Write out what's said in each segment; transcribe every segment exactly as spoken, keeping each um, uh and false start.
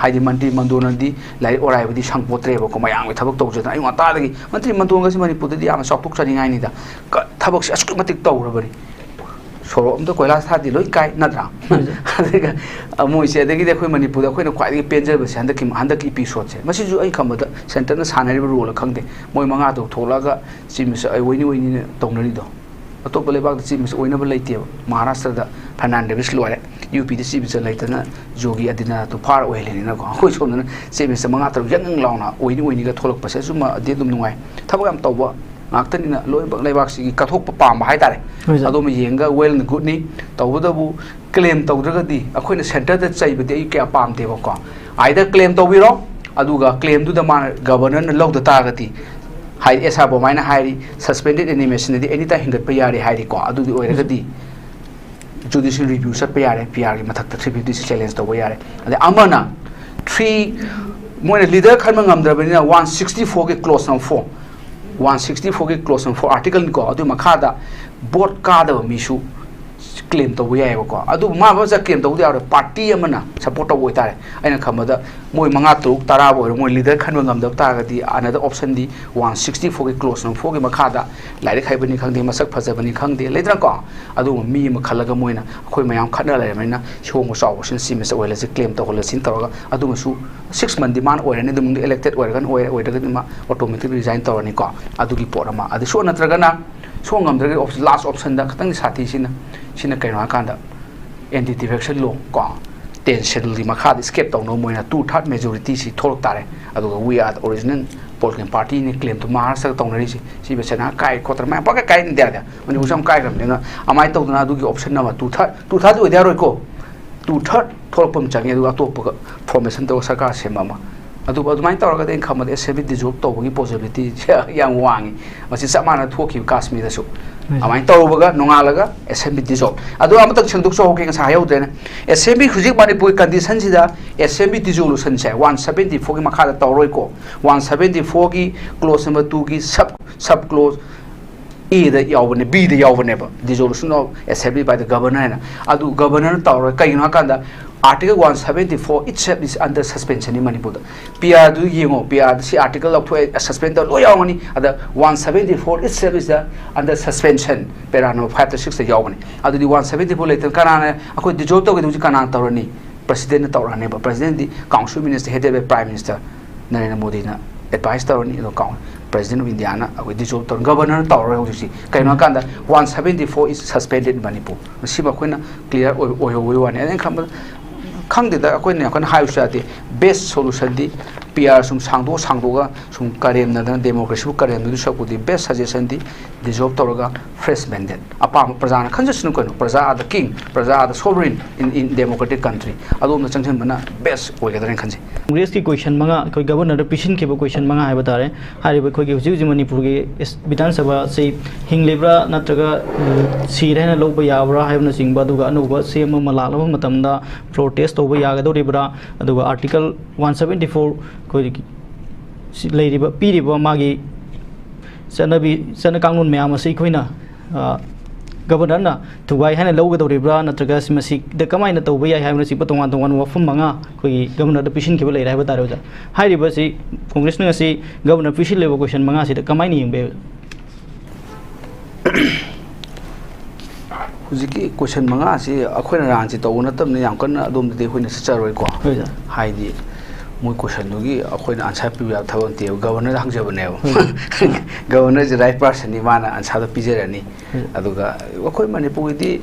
ꯍꯥꯏꯗꯤ ꯃꯟꯇ꯭ꯔꯤ ꯃꯟꯗꯣꯟꯅꯗꯤ ꯂꯥꯏꯔꯤꯛ ꯑꯣꯔꯥꯏꯕꯗꯤ ꯁꯪꯄꯣꯠꯇ꯭ꯔꯦꯕꯀꯣ, ꯃꯌꯥꯝꯒꯤ ꯊꯕꯛ ꯇꯧꯖꯗꯅ꯫ ꯑꯌꯨꯛ ꯉꯟꯇꯥꯗꯒꯤ ꯃꯟꯇ꯭ꯔꯤ ꯃꯟꯗꯣꯟꯒꯁꯤ ꯃꯅꯤꯄꯨꯔꯗꯗꯤ ꯌꯥꯝꯅ ꯆꯥꯎꯊꯣꯛꯆꯅꯤꯡꯉꯥꯏꯅꯤꯗ꯫ ꯀ-, ꯊꯕꯛꯁꯦ ꯑꯁꯨꯛꯀꯤ ꯃꯇꯤꯛ ꯇꯧꯔꯕꯅꯤ꯫ ꯁꯣꯔꯣꯛ ꯑꯝꯗ ꯀꯣꯏꯂꯥꯁ ꯊꯥꯗꯤ ꯂꯣꯏ ꯀꯥꯏ, ꯅꯠꯇ꯭ꯔꯥ? ꯃꯥꯅꯤ꯫ ꯑꯗꯨꯒ, ꯑ, ꯃꯣꯏꯁꯦ, ꯑꯗꯒꯤꯗꯤ ꯑꯩꯈꯣꯏ ꯃꯅꯤꯄꯨꯔꯗ ꯑꯩꯈꯣꯏꯅ ꯈ꯭ꯋꯥꯏꯗꯒꯤ ꯄꯦꯟꯖꯕꯁꯦ ꯍꯟꯗꯛꯀꯤ, ꯍꯟꯗꯛꯀꯤ ꯏꯄꯤꯁꯣꯠꯁꯦ꯫ ꯃꯁꯤꯁꯨ ꯑꯩ ꯈꯟꯕꯗ ꯁꯦꯟꯇꯔꯅ ꯁꯥꯟꯅꯔꯤꯕ ꯔꯣꯜꯂ ꯈꯪꯗꯦ꯫ ꯃꯣꯏ ꯃꯉꯥ ꯇꯔꯨꯛ ꯊꯣꯛꯂꯛꯑꯒ ꯆꯤꯞ ꯃꯤꯅꯤꯁꯇꯔ ꯑꯩ ꯑꯣꯏꯅꯤ ꯑꯣꯏꯅꯤꯅ ꯇꯧꯅꯔꯤꯗꯣ꯫ ꯑꯇꯣꯞꯄ ꯂꯩꯕꯥꯛꯇ ꯆꯤꯞ ꯃꯤꯅꯤꯁꯇꯔ ꯑꯣꯏꯅꯕ ꯂꯩꯇꯦꯕ꯫ ꯃꯍꯥꯔꯥꯁꯇ꯭ꯔꯗ ꯐꯔꯅꯥꯟꯗꯦꯕꯤꯁ ꯂꯣꯏꯔꯦ꯫ ꯌꯨ ꯄꯤꯗ ꯆꯤꯞ ꯃꯤꯅꯤꯁꯇꯔ ꯂꯩꯇꯅ ꯖꯣꯒꯤ ꯑꯗꯤꯅꯥꯅꯥꯊꯇꯣ ꯐꯥꯔ ꯑꯣꯏꯍꯜꯂꯤꯅꯤꯅꯀꯣ꯫ ꯑꯩꯈꯣꯏ ꯁꯣꯝꯗꯅ ꯆꯤꯞ ꯃꯤꯅꯤꯁꯇꯔ ꯃꯉꯥ ꯇꯔꯨꯛ ꯌꯪ ꯌꯪ ꯂꯥꯎꯅ ꯑꯣꯏꯅꯤ ꯑꯣꯏꯅꯤꯒ ꯊꯣꯛꯂꯛꯄꯁꯦ, ꯑꯁꯨꯝꯕꯗꯤ ꯑꯗꯨꯝ ꯅꯨꯡꯉꯥꯏ꯫ ꯊꯕꯛ ꯌꯥꯝ ꯇꯧꯕ ꯉꯥꯛꯇꯅꯤꯅ ꯂꯣꯏꯅꯃꯛ ꯂꯩꯕꯥꯛꯁꯤꯒꯤ ꯀꯠꯊꯣꯛꯄ ꯄꯥꯝꯕ ꯍꯥꯏꯇꯥꯔꯦ꯫ ꯍꯣꯏ, ꯁꯥꯔ꯫ ꯑꯗꯨꯝꯕ ꯌꯦꯡꯉꯒ well and goodꯅꯤ꯫ ꯇꯧꯕꯇꯕꯨ claim ꯇꯧꯗ꯭ꯔꯒꯗꯤ, ꯑꯩꯈꯣꯏꯅ ꯁꯦꯟꯇꯔꯗ ꯆꯩꯕꯗꯤ ꯑꯩ ꯀꯌꯥ ꯄꯥꯝꯗꯦꯕꯀꯣ꯫ Either claim ꯇꯧꯕꯤꯔꯣ, ꯑꯗꯨꯒ claimꯗꯨꯗ ꯃꯥꯅ, ꯒꯕꯔꯅꯔꯅ ꯂꯧꯗ ꯇꯥꯔꯒꯗꯤ, ꯍꯥꯏꯗꯤ ꯑꯦꯁ ꯑꯥꯔ ꯕꯣꯃꯥꯏꯅ ꯍꯥꯏꯔꯤ, suspended animationꯗꯗꯤ any time ꯍꯤꯡꯒꯠꯄ ꯌꯥꯔꯦ ꯍꯥꯏꯔꯤꯀꯣ꯫ ꯑꯗꯨꯗꯤ ꯑꯣꯏꯔꯒꯗꯤ judicial review ꯆꯠꯄ ꯌꯥꯔꯦ, ꯄꯤ ꯑꯥꯔꯒꯤ ꯃꯊꯛꯇ three fifty six challenge ꯇꯧꯕ ꯌꯥꯔꯦ꯫ ꯑꯗꯩ ꯑꯃꯅ three, ꯃꯣꯏꯅ leader ꯈꯟꯕ ꯉꯝꯗ꯭ꯔꯕꯅꯤꯅ one sixty fourꯒꯤ clause number four, one sixty fourꯒꯤ clause number four articleꯅꯤꯀꯣ, ꯑꯗꯨꯒꯤ ꯃꯈꯥꯗ vote ꯀꯥꯗꯕ ꯃꯤꯁꯨ claim ꯇꯧꯕ ꯌꯥꯏꯑꯕꯀꯣ꯫ ꯑꯗꯨꯕꯨ ꯃꯥ ꯃꯆꯥ claim ꯇꯧꯕꯗꯤ ꯌꯥꯔꯣꯏ, party ꯑꯃꯅ support ꯇꯧꯕ ꯑꯣꯏꯇꯥꯔꯦ꯫ ꯑꯩꯅ ꯈꯟꯕꯗ ꯃꯣꯏ ꯃꯉꯥ, ꯇꯔꯨꯛ, ꯇꯔꯥꯕꯨ ꯑꯣꯏꯔꯣ, ꯃꯣꯏ leader ꯈꯟꯕ ꯉꯝꯗꯕ ꯇꯥꯔꯒꯗꯤ another optionꯗꯤ one sixty fourꯒꯤ clause number fourꯒꯤ ꯃꯈꯥꯗ ꯂꯥꯏꯔꯤꯛ ꯍꯩꯕꯅꯤ ꯈꯪꯗꯦ, ꯃꯁꯛ ꯐꯖꯕꯅꯤ ꯈꯪꯗꯦ, ꯂꯩꯗꯅꯀꯣ? ꯑꯗꯨꯒꯨꯝꯕ ꯃꯤ ꯑꯃ ꯈꯜꯂꯒ ꯃꯣꯏꯅ ꯑꯩꯈꯣꯏ ꯃꯌꯥꯝ ꯈꯠꯅ ꯂꯩꯔꯕꯅꯤꯅ ꯁꯤꯍꯣꯡꯕ ꯆꯥꯎꯕꯁꯤꯅ ꯆꯤꯞ ꯃꯤꯅꯤꯁꯇꯔ ꯑꯣꯏꯍꯜꯂꯁꯤ, claim ꯇꯧꯍꯜꯂꯁꯤꯅ ꯇꯧꯔꯒ ꯑꯗꯨꯃꯁꯨ six monthꯗꯤ ꯃꯥꯅ ꯑꯣꯏꯔꯅꯤ, ꯑꯗꯨ ꯃꯅꯨꯡꯗ elected ꯑꯣꯏꯔꯒꯅ ꯑꯣꯏꯔꯦ, ꯑꯣꯏꯗ꯭ꯔꯒꯗꯤ ꯃꯥ automatic resign ꯇꯧꯔꯅꯤꯀꯣ꯫ ꯑꯗꯨꯒꯤ ꯄꯣꯠ ꯑꯃ꯫ ꯑꯗꯨ ꯁꯣꯛ ꯅꯠꯇ꯭ꯔꯒꯅ, ꯁꯣꯛ ꯉꯝꯗ꯭ꯔꯒꯗꯤ op-, last optionꯗ ꯈꯤꯇꯪꯗꯤ ꯁꯥꯊꯤꯁꯤꯅ, ꯁꯤꯅ ꯀꯩꯅꯣ ꯍꯥꯏꯀꯥꯟꯗ anti defection law ꯀꯣ, ten scheduleꯒꯤ ꯃꯈꯥꯗ escape ꯇꯧꯅꯕ ꯃꯣꯏꯅ two third majorityꯁꯤ ꯊꯣꯛꯂꯛ ꯇꯥꯔꯦ꯫ ꯑꯗꯨꯒ we are the original political partyꯅꯤ claimꯗꯣ ꯃꯍꯥꯔꯥꯁꯇ꯭ꯔꯒ ꯇꯧꯅꯔꯤꯁꯦ꯫ ꯁꯤ ꯃꯁꯦꯅ ꯀꯥꯏ ꯈꯣꯠꯇꯅ ꯃꯌꯥꯝ ꯄꯪꯀꯥꯏ ꯀꯥꯏ ꯏꯟꯗꯤꯌꯥꯗ꯫ ꯃꯅꯤꯄꯨꯔꯁꯨ ꯌꯥꯝ ꯀꯥꯏꯈ꯭ꯔꯕꯅꯤꯅ ꯑꯗꯨꯃꯥꯏꯅ ꯇꯧꯗꯅ ꯑꯗꯨꯒꯤ option ꯑꯃ two third, two third ꯑꯣꯏꯗꯤ ꯌꯥꯔꯣꯏꯀꯣ꯫ Two third ꯊꯣꯛꯂꯛꯄ ꯑꯃ ꯆꯪꯉꯦ, ꯑꯗꯨꯒ ꯑꯇꯣꯞꯄꯒ formation ꯇꯧꯔꯒ ꯁꯔꯀꯥꯔ ꯁꯦꯝꯕ ꯑꯃ꯫ ꯑꯗꯨꯕꯨ ꯑꯗꯨꯃꯥꯏꯅ ꯇꯧꯔꯒꯗꯤ ꯑꯩꯅ ꯈꯟꯕꯗ assembly dissolve ꯇꯧꯕꯒꯤ possibilityꯁꯦ ꯌꯥꯝ ꯋꯥꯡꯉꯤ꯫ ꯃꯁꯤ ꯆꯞ ꯃꯥꯟꯅ ꯊꯣꯛꯈꯤꯕ ꯀꯥꯁꯃꯤꯔꯗꯁꯨ꯫ ꯎꯝ꯫ ꯑꯗꯨꯃꯥꯏꯅ ꯇꯧꯔꯨꯕꯒ ꯅꯣꯡꯉꯥꯜꯂꯒ assembly dissolve꯫ ꯑꯗꯣ ꯑꯃꯇꯪ ꯁꯦꯡꯗꯣꯛꯆꯍꯧꯒꯦ, ꯉꯁꯥꯏ ꯍꯥꯏꯍꯧꯗ꯭ꯔꯦꯅꯦ꯫ Assembly ꯍꯧꯖꯤꯛ ꯃꯅꯤꯄꯨꯔꯒꯤ conditionꯁꯤꯗ assembly dissolutionꯁꯦ one seventy fourꯒꯤ ꯃꯈꯥꯗ ꯇꯧꯔꯣꯏꯀꯣ꯫ One seventy fourꯒꯤ clause number twoꯒꯤ sub, sub clause Aꯗ ꯌꯥꯎꯕꯅꯦ, Bꯗ ꯌꯥꯎꯕꯅꯦꯕ, dissolution of assembly by the governor ꯍꯥꯏꯅ꯫ ꯑꯗꯨ governorꯅ ꯇꯧꯔꯣꯏ꯫ ꯀꯩꯒꯤꯅꯣ ꯍꯥꯏꯀꯥꯟꯗ Article one seventy four itself is under suspension ꯅꯤ ꯃꯅꯤꯄꯨꯔꯗ꯫ ꯄꯤ ꯑꯥꯔꯗꯨ ꯌꯦꯡꯉꯣ, ꯄꯤ ꯑꯥꯔꯗ ꯁꯤ article ꯂꯧꯊꯣꯛꯑꯦ, suspend ꯇꯧꯔ ꯂꯣꯏ ꯌꯥꯎꯔꯝꯒꯅꯤ꯫ ꯑꯗ one seventy four itself is the under suspension, para number five ꯇ six ꯇ ꯌꯥꯎꯕꯅꯤ꯫ ꯑꯗꯨꯗꯤ one seventy four ꯂꯩꯇꯅ ꯀꯅꯥꯅ ꯑꯩꯈꯣꯏ dissolve ꯇꯧꯒꯦ ꯍꯧꯖꯤꯛ ꯀꯅꯥꯅ ꯇꯧꯔꯅꯤ? President ꯅ ꯇꯧꯔꯛꯑꯅꯦꯕ꯫ President D council minister headed by Prime Minister Narendra ꯃꯣꯗꯤꯅ advice ꯇꯧꯔꯅꯤ, ꯑꯗꯣ ꯀꯥꯎ-, President of India ꯅ ꯑꯩꯈꯣꯏ dissolve ꯇꯧꯔꯅꯤ, Governor ꯅ ꯇꯧꯔꯔꯣꯏ ꯍꯧꯖꯤꯛꯁꯤ꯫ ꯀꯩꯅꯣ ꯍꯥꯏꯀꯥꯟꯗ one seventy four is suspended in Manipur꯫ ꯃꯁꯤꯃ ꯑꯩꯈꯣꯏꯅ clear ꯑꯣꯏ-, ꯑꯣꯏꯍꯧꯕꯒꯤ ꯋꯥꯅꯤ꯫ ꯑꯩꯅ ꯈꯟꯕꯗ, ꯈꯪꯗꯦꯗ, ꯑꯩꯈꯣꯏꯅ ꯌꯥꯝ ꯀꯟꯅ ꯍꯥꯏꯕꯁꯨ ꯌꯥꯗꯦ꯫ Best solution ꯗꯤ ꯄꯤ ꯑꯥꯔ ꯁꯨꯝ ꯁꯥꯡꯗꯣꯛꯑ ꯁꯥꯡꯗꯣꯛꯑꯒ ꯁꯨꯝ ꯀꯔꯦꯝꯅꯗꯅ democracy ꯕꯨ ꯀꯔꯦꯝꯅꯗꯣꯏ ꯁꯔꯨꯛꯄꯨꯗꯤ best suggestion ꯗꯤ dissolve ꯇꯧꯔꯒ fresh mandate, ꯑꯄꯥꯝꯕ ꯄ꯭ꯔꯖꯥꯅ ꯈꯟꯖꯁꯅꯨ ꯀꯩꯅꯣ, ꯄ꯭ꯔꯖꯥ are the king, ꯄ꯭ꯔꯖꯥ are the sovereign in, in democratic country꯫ ꯑꯗꯣꯝꯗ ꯆꯪꯁꯤꯟꯕꯅ best ꯑꯣꯏꯒꯗ꯭ꯔꯅ ꯈꯟꯖꯩ꯫ ꯀꯣꯡꯒ꯭ꯔꯦꯁꯀꯤ question ꯃꯉꯥ, ꯑꯩꯈꯣꯏ Governor ꯗ ꯄꯤꯁꯤꯟꯈꯤꯕ question ꯃꯉꯥ ꯍꯥꯏꯕ ꯇꯥꯔꯦ꯫ ꯍꯥꯏꯔꯤꯕ ꯑꯩꯈꯣꯏꯒꯤ ꯍꯧꯖꯤꯛ ꯍꯧꯖꯤꯛ ꯃꯅꯤꯄꯨꯔꯒꯤ ꯕꯤꯙꯥꯟ ꯁꯚꯥ ꯑꯁꯤ ꯍꯤꯡꯂꯤꯕ꯭ꯔꯥ ꯅꯠꯇ꯭ꯔꯒ, ꯎꯝ, ꯁꯤꯔꯦ ꯍꯥꯏꯅ ꯂꯧꯕ ꯌꯥꯕ꯭ꯔꯥ ꯍꯥꯏꯕꯅꯆꯤꯡꯕ, ꯑꯗꯨꯒ ꯑꯅꯧꯕ ꯁꯤ ꯑꯦꯝ ꯑꯃ ꯂꯥꯛꯂꯕ ꯃꯇꯝꯗ protest ꯇꯧꯕ ꯌꯥꯒꯗꯧꯔꯤꯕ꯭ꯔꯥ, ꯑꯗꯨꯒ article one seventy four ꯑꯩꯈꯣꯏꯒꯤ ꯁꯤ ꯂꯩꯔꯤꯕ, ꯄꯤꯔꯤꯕ ꯃꯥꯒꯤ ꯆꯠꯅꯕꯤ, ꯆꯠꯅ ꯀꯥꯡꯂꯣꯟ ꯃꯌꯥꯝ ꯑꯁꯤ ꯑꯩꯈꯣꯏꯅ, ꯑ, Governor ꯅ ꯊꯨꯒꯥꯏ ꯍꯥꯏꯅ ꯂꯧꯒꯗꯧꯔꯤꯕ꯭ꯔꯥ, ꯅꯠꯇ꯭ꯔꯒ ꯁꯤ ꯃꯁꯤꯗ ꯀꯃꯥꯏꯅ ꯇꯧꯕ ꯌꯥꯏ ꯍꯥꯏꯕꯅꯆꯤꯡꯕ ꯇꯣꯉꯥꯟ ꯇꯣꯉꯥꯟꯕ ꯋꯥꯐꯝ ꯃꯉꯥ ꯑꯩꯈꯣꯏꯒꯤ Governor ꯗ ꯄꯤꯁꯤꯟꯈꯤꯕ ꯂꯩꯔꯦ ꯍꯥꯏꯕ ꯇꯥꯔꯦ, ꯑꯣꯖꯥ꯫ ꯍꯥꯏꯔꯤꯕꯁꯤ ꯀꯣꯡꯒ꯭ꯔꯦꯁꯅ ꯉꯁꯤ Governor ꯄꯤꯁꯤꯜꯂꯤꯕ question ꯃꯉꯥꯁꯤꯗ ꯀꯃꯥꯏꯅ ꯌꯦꯡꯕ ꯌꯥꯏ? ꯍꯧꯖꯤꯛꯀꯤ question ꯃꯉꯥꯁꯤ ꯑꯩꯈꯣꯏꯅ ꯔꯥꯟꯁꯤ ꯇꯧꯕ ꯅꯠꯇꯕꯅꯤꯅ ꯌꯥꯝ ꯀꯟꯅ ꯑꯗꯣꯝꯗꯗꯤ ꯑꯩꯈꯣꯏꯅ ꯆꯠꯆꯔꯣꯏꯀꯣ꯫ ꯍꯣꯏ, ꯁꯥꯔ꯫ ꯍꯥꯏꯗꯤ ꯃꯣꯏ question ꯗꯨꯒꯤ ꯑꯩꯈꯣꯏꯅ answer ꯄꯤꯕ ꯌꯥꯕ ꯊꯕꯛ ꯅꯠꯇꯦꯕ, Governor ꯗ ꯍꯪꯖꯕꯅꯦꯕ꯫ ꯍꯣꯏ꯫ Governor ꯁꯦ right person ꯅꯤ, ꯃꯥꯅ answer ꯗꯣ ꯄꯤꯖꯔꯅꯤ꯫ ꯍꯣꯏ꯫ ꯑꯗꯨꯒ ꯑꯩꯈꯣꯏ ꯃꯅꯤꯄꯨꯔꯒꯤꯗꯤ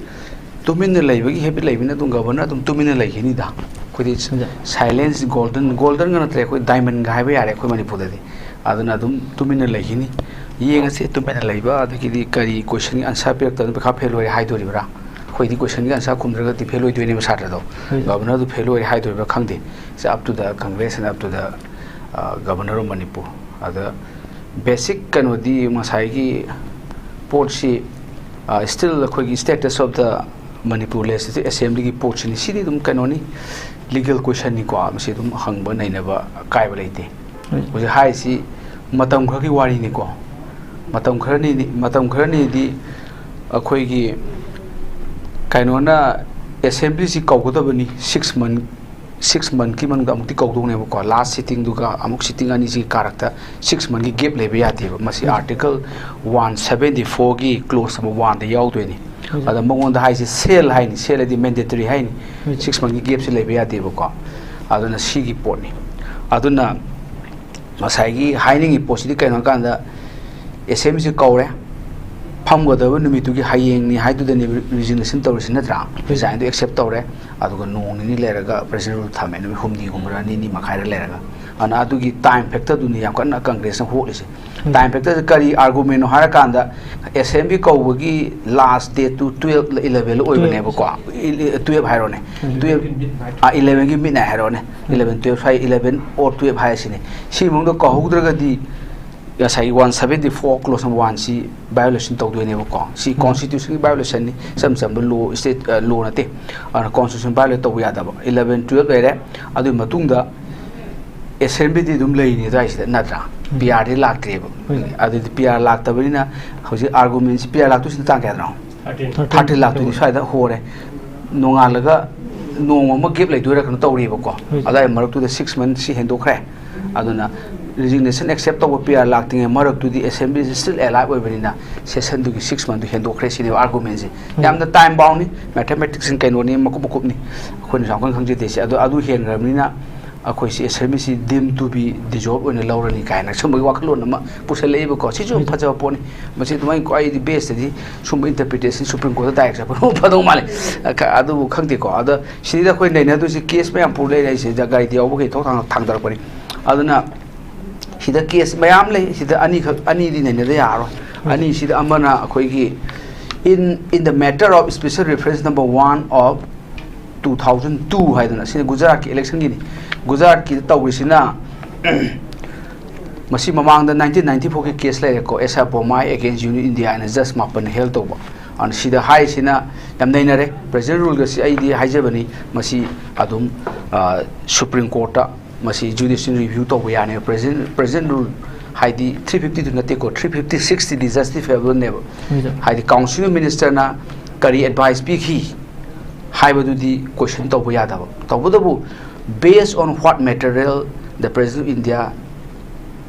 ꯇꯨꯃꯤꯟꯅ ꯂꯩꯕꯒꯤ habit ꯂꯩꯕꯅꯤꯅ ꯑꯗꯨꯝ Governor ꯑꯗꯨꯝ ꯇꯨꯃꯤꯟꯅ ꯂꯩꯈꯤꯅꯤꯗ꯫ ꯑꯩꯈꯣꯏꯗꯤ ꯍꯣꯏ, ꯁꯥꯔ꯫ Silence is golden, golden ꯒ ꯅꯠꯇ꯭ꯔꯦ, ꯑꯩꯈꯣꯏ diamond ꯒ ꯍꯥꯏꯕ ꯌꯥꯔꯦ ꯑꯩꯈꯣꯏ ꯃꯅꯤꯄꯨꯔꯗꯗꯤ꯫ ꯑꯗꯨꯅ ꯑꯗꯨꯝ ꯇꯨꯃꯤꯟꯅ ꯂꯩꯈꯤꯅꯤ꯫ ꯌꯦꯡꯉꯁꯤ ꯇꯨꯃꯤꯟꯅ ꯂꯩꯕ, ꯑꯗꯒꯤꯗꯤ ꯀꯔꯤ question ꯒꯤ answer ꯄꯤꯔꯛꯇꯕꯅ ꯄꯩꯈꯥ fail ꯑꯣꯏꯔꯦ ꯍꯥꯏꯗꯣꯔꯤꯕ꯭ꯔꯥ? ꯑꯩꯈꯣꯏꯗꯤ question ꯒꯤ answer ꯈꯨꯝꯗ꯭ꯔꯒꯗꯤ fail ꯑꯣꯏꯗꯣꯏꯅꯦꯕ ꯁꯥꯇ꯭ꯔꯗꯣ꯫ ꯍꯣꯏ, ꯁꯥꯔ꯫ Governor ꯗꯨ fail ꯑꯣꯏꯔꯦ ꯍꯥꯏꯗꯣꯔꯤꯕ꯭ꯔꯥ ꯈꯪꯗꯦ꯫ It's up to the Congress and up to the, uh, Governor of Manipur꯫ ꯑꯗ basic ꯀꯩꯅꯣꯗꯤ ꯉꯁꯥꯏꯒꯤ ꯄꯣꯠꯁꯤ, uh, still ꯑꯩꯈꯣꯏꯒꯤ status of the Manipur Legislative Assembly ꯒꯤ ꯄꯣꯠꯁꯤꯅꯤ꯫ ꯁꯤꯗꯤ ꯑꯗꯨꯝ ꯀꯩꯅꯣꯅꯤ, legal question ꯅꯤꯀꯣ꯫ ꯃꯁꯤ ꯑꯗꯨꯝ ꯍꯪꯕ ꯅꯩꯅꯕ ꯑꯀꯥꯏꯕ ꯂꯩꯇꯦ꯫ ꯍꯣꯏ꯫ ꯍꯧꯖꯤꯛ ꯍꯥꯏꯔꯤꯁꯤ ꯃꯇꯝ ꯈꯔꯒꯤ ꯋꯥꯔꯤꯅꯤꯀꯣ꯫ ꯃꯇꯝ ꯈꯔꯅꯤꯗꯤ, ꯃꯇꯝ ꯈꯔꯅꯤꯗꯤ ꯑꯩꯈꯣꯏꯒꯤ ꯀꯩꯅꯣꯅ ꯑꯦꯁꯦꯝꯕ꯭ꯂꯤꯁꯤ ꯀꯧꯒꯗꯕꯅꯤ, ꯁꯤꯛꯁ ꯃꯟ ꯁꯤꯛꯁ ꯃꯟꯀꯤ ꯃꯅꯨꯡꯗ ꯑꯃꯨꯛꯇꯤ ꯀꯧꯗꯧꯅꯦꯕꯀꯣ꯫ ꯂꯥꯁ ꯁꯤꯇꯤꯡꯗꯨꯒ ꯑꯃꯨꯛ ꯁꯤꯇꯤꯡ ꯑꯅꯤꯁꯤꯒꯤ ꯀꯥꯔꯛꯇ ꯁꯤꯛꯁ ꯃꯟꯒꯤ ꯒꯦꯞ ꯂꯩꯕ ꯌꯥꯗꯦꯕ꯫ ꯃꯁꯤ ꯑꯥꯔꯇꯤꯀꯜ ꯋꯥꯟ ꯁꯕꯦꯟꯇꯤ ꯐꯣꯔꯒꯤ ꯀ꯭ꯂꯣꯁ ꯅꯝꯕꯔ ꯋꯥꯟꯗ ꯌꯥꯎꯗꯣꯏꯅꯤ꯫ ꯑꯗ ꯃꯉꯣꯟꯗ ꯍꯥꯏꯁꯦ ꯁꯦꯜ ꯍꯥꯏꯅꯤ, ꯁꯦꯜ ꯍꯥꯏꯗꯤ ꯃꯦꯟꯗꯦꯇꯔꯤ ꯍꯥꯏꯅꯤ꯫ ꯁꯤꯛꯁ ꯃꯟꯒꯤ ꯒꯦꯞꯁꯤ ꯂꯩꯕ ꯌꯥꯗꯦꯕꯀꯣ꯫ ꯑꯗꯨꯅ ꯁꯤꯒꯤ ꯄꯣꯠꯅꯤ꯫ ꯑꯗꯨꯅ ꯉꯁꯥꯏꯒꯤ ꯍꯥꯏꯅꯤꯡꯉꯤ ꯄꯣꯠꯁꯤꯗꯤ ꯀꯩꯅꯣ ꯍꯥꯏꯀꯥꯟꯗ, ꯑꯦꯁꯦꯝꯕ꯭ꯂꯤꯁꯤ ꯀꯧꯔꯦ, ꯐꯝꯒꯗꯕ ꯅꯨꯃꯤꯠꯇꯨꯒꯤ ꯍꯌꯦꯡꯅꯤ ꯍꯥꯏꯗꯨꯗꯅꯦꯕ ꯔꯤꯖꯤꯒꯅꯦꯁꯟ ꯇꯧꯔꯤꯁꯤ ꯅꯠꯇ꯭ꯔꯥ? ꯔꯤꯖꯥꯏꯟꯗꯣ ꯑꯦꯛꯁꯦꯞ ꯇꯧꯔꯦ, ꯑꯗꯨꯒ ꯅꯣꯡ ꯅꯤꯅꯤ ꯂꯩꯔꯒ ꯄ꯭ꯔꯦꯁꯤꯗꯦꯟ ꯔꯨꯜ ꯊꯝꯃꯦ, ꯅꯨꯃꯤꯠ ꯍꯨꯝꯅꯤꯒꯨꯝꯕꯔ ꯅꯤꯅꯤ ꯃꯈꯥꯏꯔ ꯂꯩꯔꯒ꯫ ꯑꯗꯨꯅ ꯑꯗꯨꯒꯤ ꯇꯥꯏꯝ ꯐꯦꯛꯇꯔꯗꯨꯅꯤ ꯌꯥꯝ ꯀꯟꯅ ꯀꯪꯒ꯭ꯔꯦꯁꯅ ꯍꯣꯠꯂꯤꯁꯦ꯫ ꯇꯥꯏꯝ ꯐꯦꯛꯇꯔꯁꯦ ꯀꯔꯤ ꯑꯥꯔꯒꯨꯃꯦꯟꯅꯣ ꯍꯥꯏꯔꯀꯥꯟꯗ, ꯑꯦꯁꯦꯝꯕ꯭ꯂꯤ ꯀꯧꯕꯒꯤ ꯂꯥꯁ ꯗꯦꯠꯇꯨ ꯇꯨꯌꯦꯜꯞ ꯏꯂꯚꯦꯟ ꯑꯣꯏꯕꯅꯦꯕꯀꯣ꯫ ꯇꯨꯌꯦꯜꯞ ꯍꯥꯏꯔꯣꯅꯦ, ꯇꯨꯌꯦꯜꯞ, ꯏꯂꯚꯦꯟꯒꯤ ꯃꯤꯠ ꯅꯥꯏ ꯍꯥꯏꯔꯣꯅꯦ, ꯏꯂꯚꯦꯟ ꯇꯨꯌꯦꯜꯞ ꯁ꯭ꯋꯥꯏ, ꯏꯂꯚꯦꯟ ꯑꯣꯔ ꯇꯨꯌꯦꯜꯞ ꯍꯥꯏꯔꯁꯤꯅꯦ꯫ ꯁꯤ ꯃꯅꯨꯡꯗ ꯀꯧꯍꯧꯗ꯭ꯔꯒꯗꯤ ꯉꯁꯥꯏꯒꯤ ꯋꯥꯟ ꯁꯕꯦꯟꯇꯤ ꯐꯣꯔ ꯀ꯭ꯂꯣꯁ ꯋꯥꯟꯁꯤ ꯚꯥꯏꯑꯣꯂꯦꯁꯟ ꯇꯧꯗꯣꯏꯅꯦꯕꯀꯣ꯫ ꯁꯤ ꯀꯣꯟꯁꯇꯤꯇ꯭ꯌꯨꯁꯟꯒꯤ ꯚꯥꯏꯑꯣꯂꯦꯁꯟꯅꯤ, ꯏꯆꯝ ꯆꯝꯕ ꯂꯣ, ꯁ꯭ꯇꯦꯠ ꯂꯣ ꯅꯠꯇꯦ꯫ ꯑꯗꯨꯅ ꯀꯣꯟꯁꯇꯤꯇ꯭ꯌꯨꯁꯟ ꯚꯥꯏꯑꯣꯂꯦꯠ ꯇꯧꯕ ꯌꯥꯗꯕ꯫ ꯏꯂꯚꯦꯟ ꯇꯨꯌꯦꯜꯞ ꯂꯩꯔꯦ, ꯑꯗꯨꯒꯤ ꯃꯇꯨꯡꯗ ꯑꯦꯁꯦꯝꯕ꯭ꯂꯤꯗꯤ ꯑꯗꯨꯝ ꯂꯩꯔꯤꯅꯤ ꯑꯗꯨꯋꯥꯏꯁꯤꯗ ꯅꯠꯇ꯭ꯔꯥ? ꯄꯤ ꯑꯥꯔꯗꯤ ꯂꯥꯛꯇ꯭ꯔꯦꯕ꯫ ꯑꯗꯨꯗꯤ ꯄꯤ ꯑꯥꯔ ꯂꯥꯛꯇꯕꯅꯤꯅ ꯍꯧꯖꯤꯛ ꯑꯥꯔꯒꯨꯃꯦꯟꯁꯤ, ꯄꯤ ꯑꯥꯔ ꯂꯥꯛꯇꯣꯏꯁꯤꯅ ꯇꯥꯡ ꯀꯌꯥꯗꯅꯣ? ꯊꯥꯔꯇꯤꯟ ꯂꯥꯛꯇꯣꯏꯅꯤ, ꯁ꯭ꯋꯥꯏꯗ ꯍꯣꯔꯦ꯫ ꯅꯣꯡꯉꯥꯜꯂꯒ ꯅꯣꯡꯃ ꯑꯃ ꯒꯦꯞ ꯂꯩꯗꯣꯏꯔꯥ ꯀꯩꯅꯣ ꯇꯧꯔꯤꯕꯀꯣ꯫ ꯑꯗꯥꯏ ꯃꯔꯛꯇꯨꯗ ꯁꯤꯛꯁ ꯃꯟꯁꯁꯤ ꯍꯦꯟꯗꯣꯛꯈ꯭ꯔꯦ꯫ ꯑꯗꯨꯅ ꯔꯤꯖꯤꯒꯅꯦꯁꯟ ꯑꯦꯛꯁꯦꯞ ꯇꯧꯕ ꯄꯤ ꯑꯥꯔ ꯂꯥꯛꯇ꯭ꯔꯤꯉꯩ ꯃꯔꯛꯇꯨꯗꯤ ꯑꯦꯁꯦꯝꯕ꯭ꯂꯤꯁꯤ ꯁ꯭ꯇꯤꯜ ꯑꯦꯂꯥꯏꯚ ꯑꯣꯏꯕꯅꯤꯅ ꯁꯦꯁꯟꯗꯨꯒꯤ ꯁꯤꯛꯁ ꯃꯟꯗꯨ ꯍꯦꯟꯗꯣꯛꯈ꯭ꯔꯦ ꯁꯤꯅꯦꯕ ꯑꯥꯔꯒꯨꯃꯦꯟꯁꯦ꯫ ꯌꯥꯝꯅ ꯇꯥꯏꯝ ꯕꯥꯎꯟꯅꯤ, ꯃꯦꯊꯃꯦꯇꯤꯛꯁ ꯀꯩꯅꯣꯅꯤ, ꯃꯀꯨꯞ ꯃꯀꯨꯞꯅꯤ, ꯑꯩꯈꯣꯏꯅꯁꯨ ꯌꯥꯝ ꯀꯟꯅ ꯈꯪꯖꯗꯦ ꯁꯤ꯫ ꯑꯗꯣ ꯑꯗꯨ ꯍꯦꯟꯈ꯭ꯔꯕꯅꯤꯅ ꯑꯩꯈꯣꯏꯁꯤ ꯑꯦꯁꯦꯝꯕ꯭ꯂꯤꯁꯤ ꯗꯤꯝ ꯇꯨ ꯕꯤ ꯗꯤꯖꯣꯜꯕ ꯑꯣꯏꯅ ꯂꯧꯔꯅꯤ ꯀꯥꯏꯅ ꯁꯨꯝꯕꯒꯤ ꯋꯥꯈꯜꯂꯣꯟ ꯑꯃ ꯄꯨꯁꯜꯂꯛꯏꯕꯀꯣ꯫ ꯁꯤꯁꯨ ꯌꯥꯝ ꯐꯖꯕ ꯄꯣꯠꯅꯤ꯫ ꯃꯁꯤ ꯑꯗꯨꯃꯥꯏꯅ ꯀꯣ-, ꯑꯩꯗꯤ ꯕꯦꯁꯇꯗꯤ ꯁꯨꯝꯕ ꯏꯟꯇꯔꯄ꯭ꯔꯤꯇꯦꯁꯟ ꯁꯨꯄ꯭ꯔꯤꯝ ꯀꯣꯔꯠꯇ ꯗꯥꯏꯔꯦꯛ ꯆꯠꯄꯅ ꯐꯗꯧ ꯃꯥꯜꯂꯦ꯫ ꯑ, ꯈ-, ꯑꯗꯨꯕꯨ ꯈꯪꯗꯦꯀꯣ꯫ ꯑꯗ ꯁꯤꯗꯩꯗ ꯑꯩꯈꯣꯏ ꯅꯩꯅꯗꯣꯏꯁꯤ ꯀꯦꯁ ꯃꯌꯥꯝ ꯄꯨ ꯂꯩꯔꯦ, ꯑꯩꯁꯤꯗ ꯒꯥꯔꯤꯗ ꯌꯥꯎꯕꯈꯩ ꯊꯣꯛ ꯊꯥꯡ-, ꯊꯥꯡꯗꯔꯛꯄꯅꯤ꯫ ꯑꯗꯨꯅ ꯁꯤꯗ ꯀꯦꯁ ꯃꯌꯥꯝ ꯂꯩ꯫ ꯁꯤꯗ ꯑꯅꯤꯈꯛ, ꯑꯅꯤꯗꯤ ꯅꯩꯅꯗ ꯌꯥꯔꯔꯣꯏ꯫ ꯑꯅꯤꯁꯤꯗ ꯑꯃꯅ ꯑꯩꯈꯣꯏꯒꯤ in, in the matter of special reference number one of two thousand two ꯍꯥꯏꯗꯅ, ꯁꯤꯅ ꯒꯨꯖꯔꯥꯠꯀꯤ ꯏꯂꯦꯛꯁꯟꯒꯤꯅꯤ꯫ ꯒꯨꯖꯔꯥꯠꯀꯤꯗ ꯇꯧꯔꯤꯁꯤꯅ, ꯃꯁꯤ ꯃꯃꯥꯡꯗ ꯅꯥꯏꯟꯇꯤꯟ ꯅꯥꯏꯟꯇꯤ ꯐꯣꯔꯒꯤ ꯀꯦꯁ ꯂꯩꯔꯦꯀꯣ, ꯑꯦꯁ ꯑꯥꯔ ꯕꯣꯃꯥꯏ against Union India ꯍꯥꯏꯅ ꯖꯁ ꯃꯥꯄꯟꯅ ꯍꯦꯜ ꯇꯧꯕ꯫ ꯑꯗꯨꯅ ꯁꯤꯗ ꯍꯥꯏꯔꯤꯁꯤꯅ ꯌꯥꯝ ꯅꯩꯅꯔꯦ꯫ ꯄ꯭ꯔꯦꯁꯤꯗꯦꯟ ꯔꯨꯜꯒꯁꯤ ꯑꯩꯗꯤ ꯍꯥꯏꯖꯕꯅꯤ, ꯃꯁꯤ ꯑꯗꯨꯝ, ꯑ, ꯁꯨꯄ꯭ꯔꯤꯝ ꯀꯣꯔꯠꯇ ꯃꯁꯤ ꯖꯨꯗꯤꯁꯤꯌꯦꯜ ꯔꯤꯚ꯭ꯌꯨ ꯇꯧꯕ ꯌꯥꯅꯦꯕ꯫ ꯄ꯭ꯔꯦꯁꯤꯗꯦꯟ, ꯄ꯭ꯔꯦꯁꯤꯗꯦꯟ ꯔꯨꯜ ꯍꯥꯏꯗꯤ ꯊ꯭ꯔꯤ ꯐꯤꯐꯇꯤꯗꯨ ꯅꯠꯇꯦꯀꯣ, ꯊ꯭ꯔꯤ ꯐꯤꯐꯇꯤ ꯁꯤꯛꯁꯇꯤꯗꯤ ꯖꯁꯇꯤꯐꯦꯕꯜꯅꯦꯕ꯫ ꯍꯥꯏꯗꯤ ꯀꯥꯎꯟꯁꯤꯜ ꯃꯤꯅꯤꯁꯇꯔꯅ ꯀꯔꯤ ꯑꯦꯗꯚꯥꯏꯁ ꯄꯤꯈꯤ ꯍꯥꯏꯕꯗꯨꯗꯤ ꯀꯣꯏꯁꯟ ꯇꯧꯕ ꯌꯥꯗꯕ꯫ ꯇꯧꯕꯇꯕꯨ, based on what material the President of India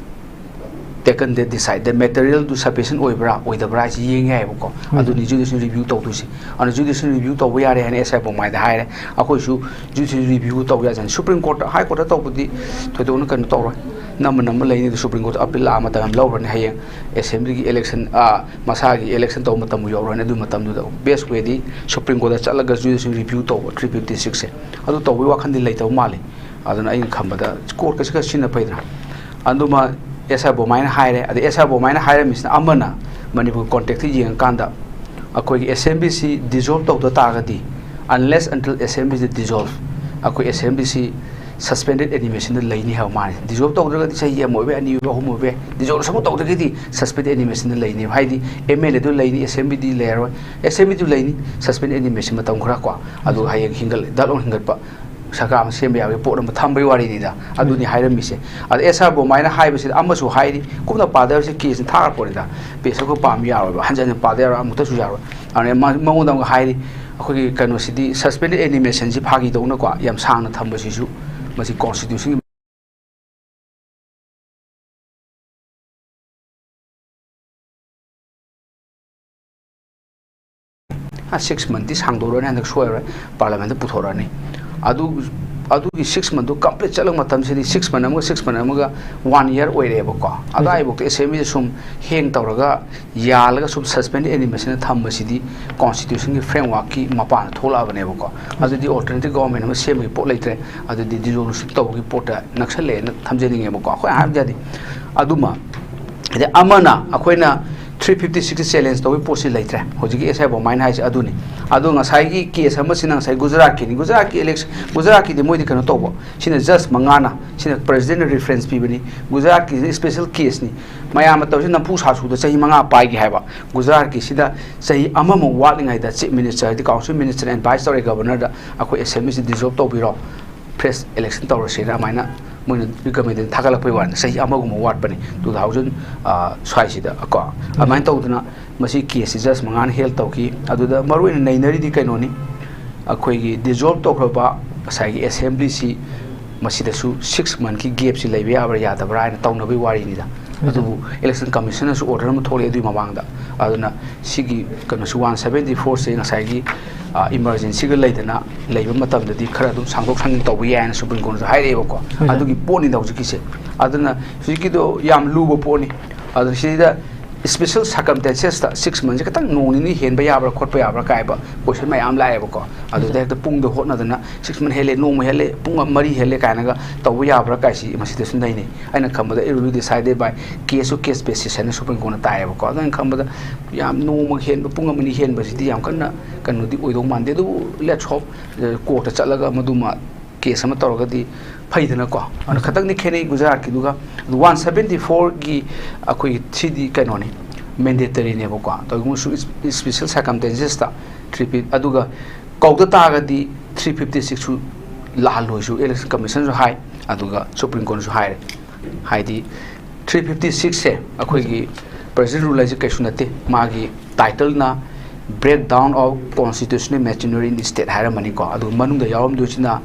taken the decide, the material do sufficient ꯑꯣꯏꯕ꯭ꯔꯥ ꯑꯣꯏꯗꯕ꯭ꯔꯥ ꯍꯥꯏꯁꯤ ꯌꯦꯡ ꯌꯥꯏꯑꯕꯀꯣ꯫ ꯑꯗꯨꯅꯤ judicial review ꯇꯧꯗꯣꯏꯁꯦ꯫ ꯑꯗꯨꯅ judicial review ꯇꯧꯕ ꯌꯥꯔꯦ ꯍꯥꯏꯅ ꯑꯦꯁ ꯑꯥꯏ ꯕꯣꯃꯥꯏꯗ ꯍꯥꯏꯔꯦ꯫ ꯑꯩꯈꯣꯏꯁꯨ judicial review ꯇꯧꯕ ꯌꯥꯖꯅꯤ꯫ Supreme Court, High Court ꯇꯧꯕꯗꯤ ꯊꯣꯏꯗꯣꯛꯅ ꯀꯩꯅꯣ ꯇꯧꯔꯣꯏ꯫ ꯅꯝꯃ ꯅꯝꯃ ꯂꯩꯅꯤ꯫ ꯑꯗꯨ Supreme Court appeal ꯂꯥꯛꯑ ꯃꯇꯝ ꯌꯥꯝ ꯂꯧꯔꯅꯤ꯫ ꯍꯌꯦꯡ assembly ꯒꯤ election, ꯑꯥ, ꯃꯁꯥꯒꯤ election ꯇꯧꯕ ꯃꯇꯝꯕꯨ ꯌꯧꯔꯅꯤ꯫ ꯑꯗꯨ ꯃꯇꯝꯗꯨꯗ best way ꯗꯤ Supreme Court ꯆꯠꯂꯒ judicial review ꯇꯧꯕ three fifty six ꯁꯦ꯫ ꯑꯗꯨ ꯇꯧꯕꯒꯤ ꯋꯥꯈꯜꯗꯤ ꯂꯩꯇꯕ ꯃꯥꯜꯂꯤ꯫ ꯑꯗꯨꯅ ꯑꯩꯅ ꯈꯟꯕꯗ court ꯀꯁꯤ ꯈꯔ ꯁꯤꯖꯤꯟꯅ ꯐꯩꯗꯅ꯫ ꯑꯗꯨꯃ ꯑꯦꯁ ꯑꯥꯏ ꯕꯣꯃꯥꯏꯅ ꯍꯥꯏꯔꯦ꯫ ꯑꯗꯩ ꯑꯦꯁ ꯑꯥꯏ ꯕꯣꯃꯥꯏꯅ ꯍꯥꯏꯔꯝꯃꯤꯁꯤꯅ ꯑꯃꯅ ꯃꯅꯤꯄꯨꯔ context ꯇ ꯌꯦꯡꯉꯀꯥꯟꯗ ꯑꯩꯈꯣꯏꯒꯤ assembly ꯁꯤ dissolve ꯇꯧꯗ ꯇꯥꯔꯒꯗꯤ, unless until assembly ꯁꯤ dissolve, ꯑꯩꯈꯣꯏ assembly ꯁꯤ suspended animation ꯗ ꯂꯩꯅꯤ ꯍꯥꯏꯕ ꯃꯥꯅꯤ꯫ Dissolve ꯇꯧꯗ꯭ꯔꯒꯗꯤ ꯆꯍꯤ ꯑꯃ ꯑꯣꯏꯕ, ꯑꯅꯤ ꯑꯣꯏꯕ, ꯑꯍꯨꯝ ꯑꯣꯏꯕ, dissolve ꯁꯨꯝ ꯇꯧꯗ꯭ꯔꯒꯗꯤ suspended animation ꯗ ꯂꯩꯅꯦꯕ꯫ ꯍꯥꯏꯗꯤ ꯑꯦꯝ ꯑꯦꯜ ꯑꯦ ꯗꯨ ꯂꯩꯅꯤ, assembly ꯗꯤ ꯂꯩꯔꯔꯣꯏ, assembly ꯗꯨ ꯂꯩꯅꯤ, suspended animation ꯃꯇꯝ ꯈꯔ ꯀꯣ꯫ ꯑꯗꯨꯒ ꯍꯌꯦꯡ ꯍꯤꯡꯒꯠ-, ꯗꯛ ꯂꯥꯎ ꯍꯤꯡꯒꯠꯄ ꯁꯔꯀꯥꯔ ꯑꯃ ꯁꯦꯝꯕ ꯌꯥꯕꯒꯤ ꯄꯣꯠ ꯑꯃ ꯊꯝꯕꯒꯤ ꯋꯥꯔꯤꯅꯤꯗ꯫ ꯑꯗꯨꯅꯤ ꯍꯥꯏꯔꯝꯃꯤꯁꯦ꯫ ꯑꯗ ꯑꯦꯁ ꯑꯥꯔ ꯕꯣꯃꯥꯏꯅ ꯍꯥꯏꯕꯁꯤꯗ ꯑꯃꯁꯨ ꯍꯥꯏꯔꯤ, ꯀꯨꯞꯅ ꯄꯥꯗꯕꯁꯦ ꯀꯦꯁꯅ ꯊꯥꯈ꯭ꯔ ꯄꯣꯠꯅꯤꯗ, ꯄꯦꯁ ꯑꯩꯈꯣꯏ ꯄꯥꯝꯕ ꯌꯥꯔꯣꯏꯕ, ꯍꯟꯖꯟ ꯍꯟꯖꯟ ꯄꯥꯗ ꯌꯥꯔꯣꯏ, ꯑꯃꯨꯛꯇꯁꯨ ꯌꯥꯔꯣꯏ꯫ ꯑꯗꯨꯅ ꯃꯥ-, ꯃꯉꯣꯟꯗ ꯑꯃꯨꯛ ꯍꯥꯏꯔꯤ, ꯑꯩꯈꯣꯏꯒꯤ ꯀꯩꯅꯣꯁꯤꯗꯤ, suspended animation ꯁꯤ ꯐꯥꯒꯤ ꯇꯧꯅꯀꯣ ꯌꯥꯝ ꯁꯥꯡꯅ ꯊꯝꯕꯁꯤꯁꯨ ꯃꯁꯤ constitution ꯒꯤ ꯑ, six month ꯇꯤ ꯁꯥꯡꯗꯣꯔꯛꯑꯅꯤ, ꯍꯟꯗꯛ ꯁꯣꯏꯔꯔꯣꯏ, parliament ꯇ ꯄꯨꯊꯣꯔꯛꯑꯅꯤ꯫ ꯑꯗꯨ, ꯑꯗꯨꯒꯤ six month ꯇꯨ complete ꯆꯠꯂ ꯃꯇꯝꯁꯤꯗꯤ six month ꯑꯃꯒ six month ꯑꯃꯒ one year ꯑꯣꯏꯔꯦꯕꯀꯣ꯫ ꯑꯗꯥꯏꯕꯨꯛꯇ assembly ꯁꯨꯝ hang ꯇꯧꯔꯒ ꯌꯥꯜꯂꯒ ꯁꯨꯝ suspended animation ꯗ ꯊꯝꯕꯁꯤꯗꯤ constitution ꯒꯤ framework ꯀꯤ ꯃꯄꯥꯟꯗ ꯊꯣꯛꯂꯛꯑꯕꯅꯦꯕꯀꯣ꯫ ꯑꯗꯨꯗꯤ alternative government ꯑꯃ ꯁꯦꯝꯕꯒꯤ ꯄꯣꯠ ꯂꯩꯇ꯭ꯔꯦ꯫ ꯑꯗꯨꯗꯤ dissolution ꯇꯧꯕꯒꯤ ꯄꯣꯠꯇ ꯅꯛꯁꯜꯂꯛꯑꯦꯅ ꯊꯝꯖꯅꯤꯡꯉꯦꯕꯀꯣ꯫ ꯑꯩꯈꯣꯏ ꯍꯥꯏꯕ ꯌꯥꯗꯦ꯫ ꯑꯗꯨꯃ ꯑꯗꯩ ꯑꯃꯅ ꯑꯩꯈꯣꯏꯅ three fifty six challenge ꯇꯧꯕꯒꯤ ꯄꯣꯠꯁꯤ ꯂꯩꯇ꯭ꯔꯦ꯫ ꯍꯧꯖꯤꯛꯀꯤ ꯑꯦꯁ ꯑꯥꯏ ꯕꯣꯃꯥꯏꯅ ꯍꯥꯏꯁꯦ ꯑꯗꯨꯅꯤ꯫ ꯑꯗꯣ ꯉꯁꯥꯏꯒꯤ case ꯑꯃꯁꯤꯅ ꯉꯁꯥꯏ ꯒꯨꯖꯔꯥꯠꯀꯤꯅꯤ꯫ ꯒꯨꯖꯔꯥꯠꯀꯤ election, ꯒꯨꯖꯔꯥꯠꯀꯤꯗꯤ ꯃꯣꯏꯗꯤ ꯀꯩꯅꯣ ꯇꯧꯕ, ꯁꯤꯅ judge ꯃꯉꯥꯅ, ꯁꯤꯅ president ꯅ reference ꯄꯤꯕꯅꯤ꯫ ꯒꯨꯖꯔꯥꯠꯀꯤꯁꯤꯅ special case ꯅꯤ꯫ ꯃꯌꯥꯝꯅ ꯇꯧꯔꯤꯁꯤ ꯅꯝꯐꯨ ꯁꯥꯁꯨꯗ ꯆꯍꯤ ꯃꯉꯥ ꯄꯥꯏꯒꯦ ꯍꯥꯏꯕ꯫ ꯒꯨꯖꯔꯥꯠꯀꯤꯁꯤꯗ ꯆꯍꯤ ꯑꯃꯃꯨꯛ ꯋꯥꯠꯂꯤꯉꯩꯗ chief minister, ꯍꯥꯏꯗꯤ council minister ꯅ advice ꯇꯧꯔꯦ governor ꯗ, "ꯑꯩꯈꯣꯏ assembly ꯁꯤ dissolve ꯇꯧꯕꯤꯔꯣ, fresh election ꯇꯧꯔꯁꯦꯅ" ꯑꯗꯨꯃꯥꯏꯅ ꯃꯣꯏꯅ recommendation ꯊꯥꯒꯠꯂꯛꯄꯒꯤ ꯋꯥꯅꯤ꯫ ꯆꯍꯤ ꯑꯃꯒꯨꯝꯕ ꯋꯥꯠꯄꯅꯤ, two thousand, ꯑ, ꯁ꯭ꯋꯥꯏꯁꯤꯗ ꯀꯣ꯫ ꯑꯗꯨꯃꯥꯏꯅ ꯇꯧꯗꯅ ꯃꯁꯤ case ꯁꯤ judge ꯃꯉꯥꯅ hear ꯇꯧꯈꯤ꯫ ꯑꯗꯨꯗ ꯃꯔꯨꯑꯣꯏꯅ ꯅꯩꯅꯔꯤꯗꯤ ꯀꯩꯅꯣꯅꯤ, ꯑꯩꯈꯣꯏꯒꯤ ꯗꯤꯖꯣꯜꯕ ꯇꯧꯈ꯭ꯔꯕ ꯉꯁꯥꯏꯒꯤ ꯑꯦꯁꯦꯝꯕ꯭ꯂꯤꯁꯤ ꯃꯁꯤꯗꯁꯨ ꯁꯤꯛꯁ ꯃꯟꯊꯀꯤ ꯒꯦꯞꯁꯤ ꯂꯩꯕ ꯌꯥꯕ꯭ꯔꯥ ꯌꯥꯗꯕ꯭ꯔꯥ ꯍꯥꯏꯅ ꯇꯧꯅꯕꯒꯤ ꯋꯥꯔꯤꯅꯤꯗ꯫ ꯑꯗꯨꯕꯨ ꯏꯂꯦꯛꯁꯟ ꯀꯃꯤꯁꯟꯅꯁꯨ ꯑꯣꯔꯗꯔ ꯑꯃ ꯊꯣꯛꯂꯛꯑꯦ ꯑꯗꯨꯒꯤ ꯃꯃꯥꯡꯗ꯫ ꯑꯗꯨꯅ ꯁꯤꯒꯤ ꯀꯩꯅꯣꯁꯤ ꯋꯥꯟ ꯁꯕꯦꯟꯇꯤ ꯐꯣꯔꯁꯦ ꯉꯁꯥꯏꯒꯤ ꯏꯃꯥꯔꯖꯦꯟꯁꯤꯒ ꯂꯩꯗꯅ ꯂꯩꯕ ꯃꯇꯝꯗꯗꯤ ꯈꯔ ꯑꯗꯨꯝ ꯁꯥꯡꯗꯣꯛ ꯁꯥꯡꯖꯤꯟ ꯇꯧꯕ ꯌꯥꯏꯅ ꯁꯨꯄ꯭ꯔꯤꯝ ꯀꯣꯔꯠꯅꯁꯨ ꯍꯥꯏꯔꯛꯑꯦꯕꯀꯣ꯫ ꯑꯗꯨꯒꯤ ꯄꯣꯠꯅꯤꯗ ꯍꯧꯖꯤꯛꯀꯤꯁꯦ꯫ ꯑꯗꯨꯅ ꯍꯧꯖꯤꯛꯀꯤꯗꯣ ꯌꯥꯝ ꯂꯨꯕ ꯄꯣꯠꯅꯤ꯫ ꯑꯗꯨꯅ ꯁꯤꯗ ꯏꯁꯄꯤꯁꯦꯜ ꯁꯔꯀꯝꯁꯇꯦꯟꯁꯦꯁꯇ ꯁꯤꯛꯁ ꯃꯟꯊꯁꯦ ꯈꯤꯇꯪ ꯅꯣꯡ ꯅꯤꯅꯤ ꯍꯦꯟꯕ ꯌꯥꯕ꯭ꯔꯥ ꯈꯣꯠꯄ ꯌꯥꯕ꯭ꯔꯥ ꯀꯥꯏꯕ ꯀꯣꯏꯁꯟ ꯃꯌꯥꯝ ꯂꯥꯛꯑꯦꯕꯀꯣ꯫ ꯑꯗꯨꯗ ꯍꯦꯛꯇ ꯄꯨꯡꯗ ꯍꯣꯠꯅꯗꯅ ꯁꯤꯛꯁ ꯃꯟꯊ ꯍꯦꯜꯂꯦ, ꯅꯣꯡꯃ ꯍꯦꯜꯂꯦ, ꯄꯨꯡ ꯃꯔꯤ ꯍꯦꯜꯂꯦ ꯀꯥꯏꯅꯒ ꯇꯧꯕ ꯌꯥꯕ꯭ꯔꯥ ꯀꯥꯏꯁꯤ ꯃꯁꯤꯗꯁꯨ ꯅꯩꯅꯩ꯫ ꯑꯩꯅ ꯈꯟꯕꯗ it will be decided by case to case basis ꯍꯥꯏꯅ ꯁꯨꯄ꯭ꯔꯤꯝ ꯀꯣꯔꯠꯅ ꯇꯥꯏꯌꯦꯕꯀꯣ꯫ ꯑꯗꯨꯅ ꯈꯟꯕꯗ ꯌꯥꯝ ꯅꯣꯡꯃ ꯍꯦꯟꯕ, ꯄꯨꯡ ꯑꯃ ꯑꯅꯤ ꯍꯦꯟꯕꯁꯤꯗꯤ ꯌꯥꯝ ꯀꯟꯅ ꯀꯩꯅꯣꯗꯤ ꯑꯣꯏꯗꯧ ꯃꯥꯟꯗꯦ꯫ ꯑꯗꯨꯕꯨ let's hope ꯀꯣꯔꯠꯇ ꯆꯠꯂꯒ ꯃꯗꯨꯃ ꯀꯦꯁ ꯑꯃ ꯇꯧꯔꯒꯗꯤ ꯐꯩꯗꯅꯀꯣ꯫ ꯑꯗꯨꯅ ꯈꯤꯇꯪꯗꯤ ꯈꯦꯠꯅꯩ ꯒꯨꯖꯔꯥꯠꯀꯤꯗꯨꯒ꯫ ꯋꯥꯟ ꯁꯕꯦꯟꯇꯤ ꯐꯣꯔꯒꯤ ꯑꯩꯈꯣꯏꯒꯤ ꯁꯤꯗꯤ ꯀꯩꯅꯣꯅꯤ, ꯃꯦꯟꯗꯦꯇꯔꯤꯅꯦꯕꯀꯣ꯫ ꯀꯩꯒꯨꯝꯕꯁꯨ ꯏꯁꯄꯤꯁꯦꯜ ꯁꯔꯀꯝꯁꯇꯦꯟꯁꯦꯁꯇ ꯊ꯭ꯔꯤ ꯐꯤꯐ ꯑꯗꯨꯒ ꯀꯧꯗ ꯇꯥꯔꯒꯗꯤ ꯊ꯭ꯔꯤ ꯐꯤꯐꯇꯤ ꯁꯤꯛꯁꯁꯨ ꯂꯥꯛꯍꯜꯂꯣꯏꯁꯨ ꯏꯂꯦꯛꯁꯟ ꯀꯃꯤꯁꯟꯁꯨ ꯍꯥꯏ, ꯑꯗꯨꯒ ꯁꯨꯄ꯭ꯔꯤꯝ ꯀꯣꯔꯠꯁꯨ ꯍꯥꯏꯔꯦ꯫ ꯍꯥꯏꯗꯤ ꯊ꯭ꯔꯤ ꯐꯤꯐꯇꯤ ꯁꯤꯛꯁꯁꯦ ꯑꯩꯈꯣꯏꯒꯤ ꯄ꯭ꯔꯦꯁꯤꯗꯦꯟ ꯔꯨꯜ ꯍꯥꯏꯁꯦ ꯀꯩꯁꯨ ꯅꯠꯇꯦ꯫ ꯃꯥꯒꯤ ꯇꯥꯏꯇꯜꯅ Breakdown of Constitutional Machinery in State ꯍꯥꯏꯔꯝꯃꯅꯤꯀꯣ꯫ ꯑꯗꯨ ꯃꯅꯨꯡꯗ ꯌꯥꯎꯔꯝꯗꯣꯏꯁꯤꯅ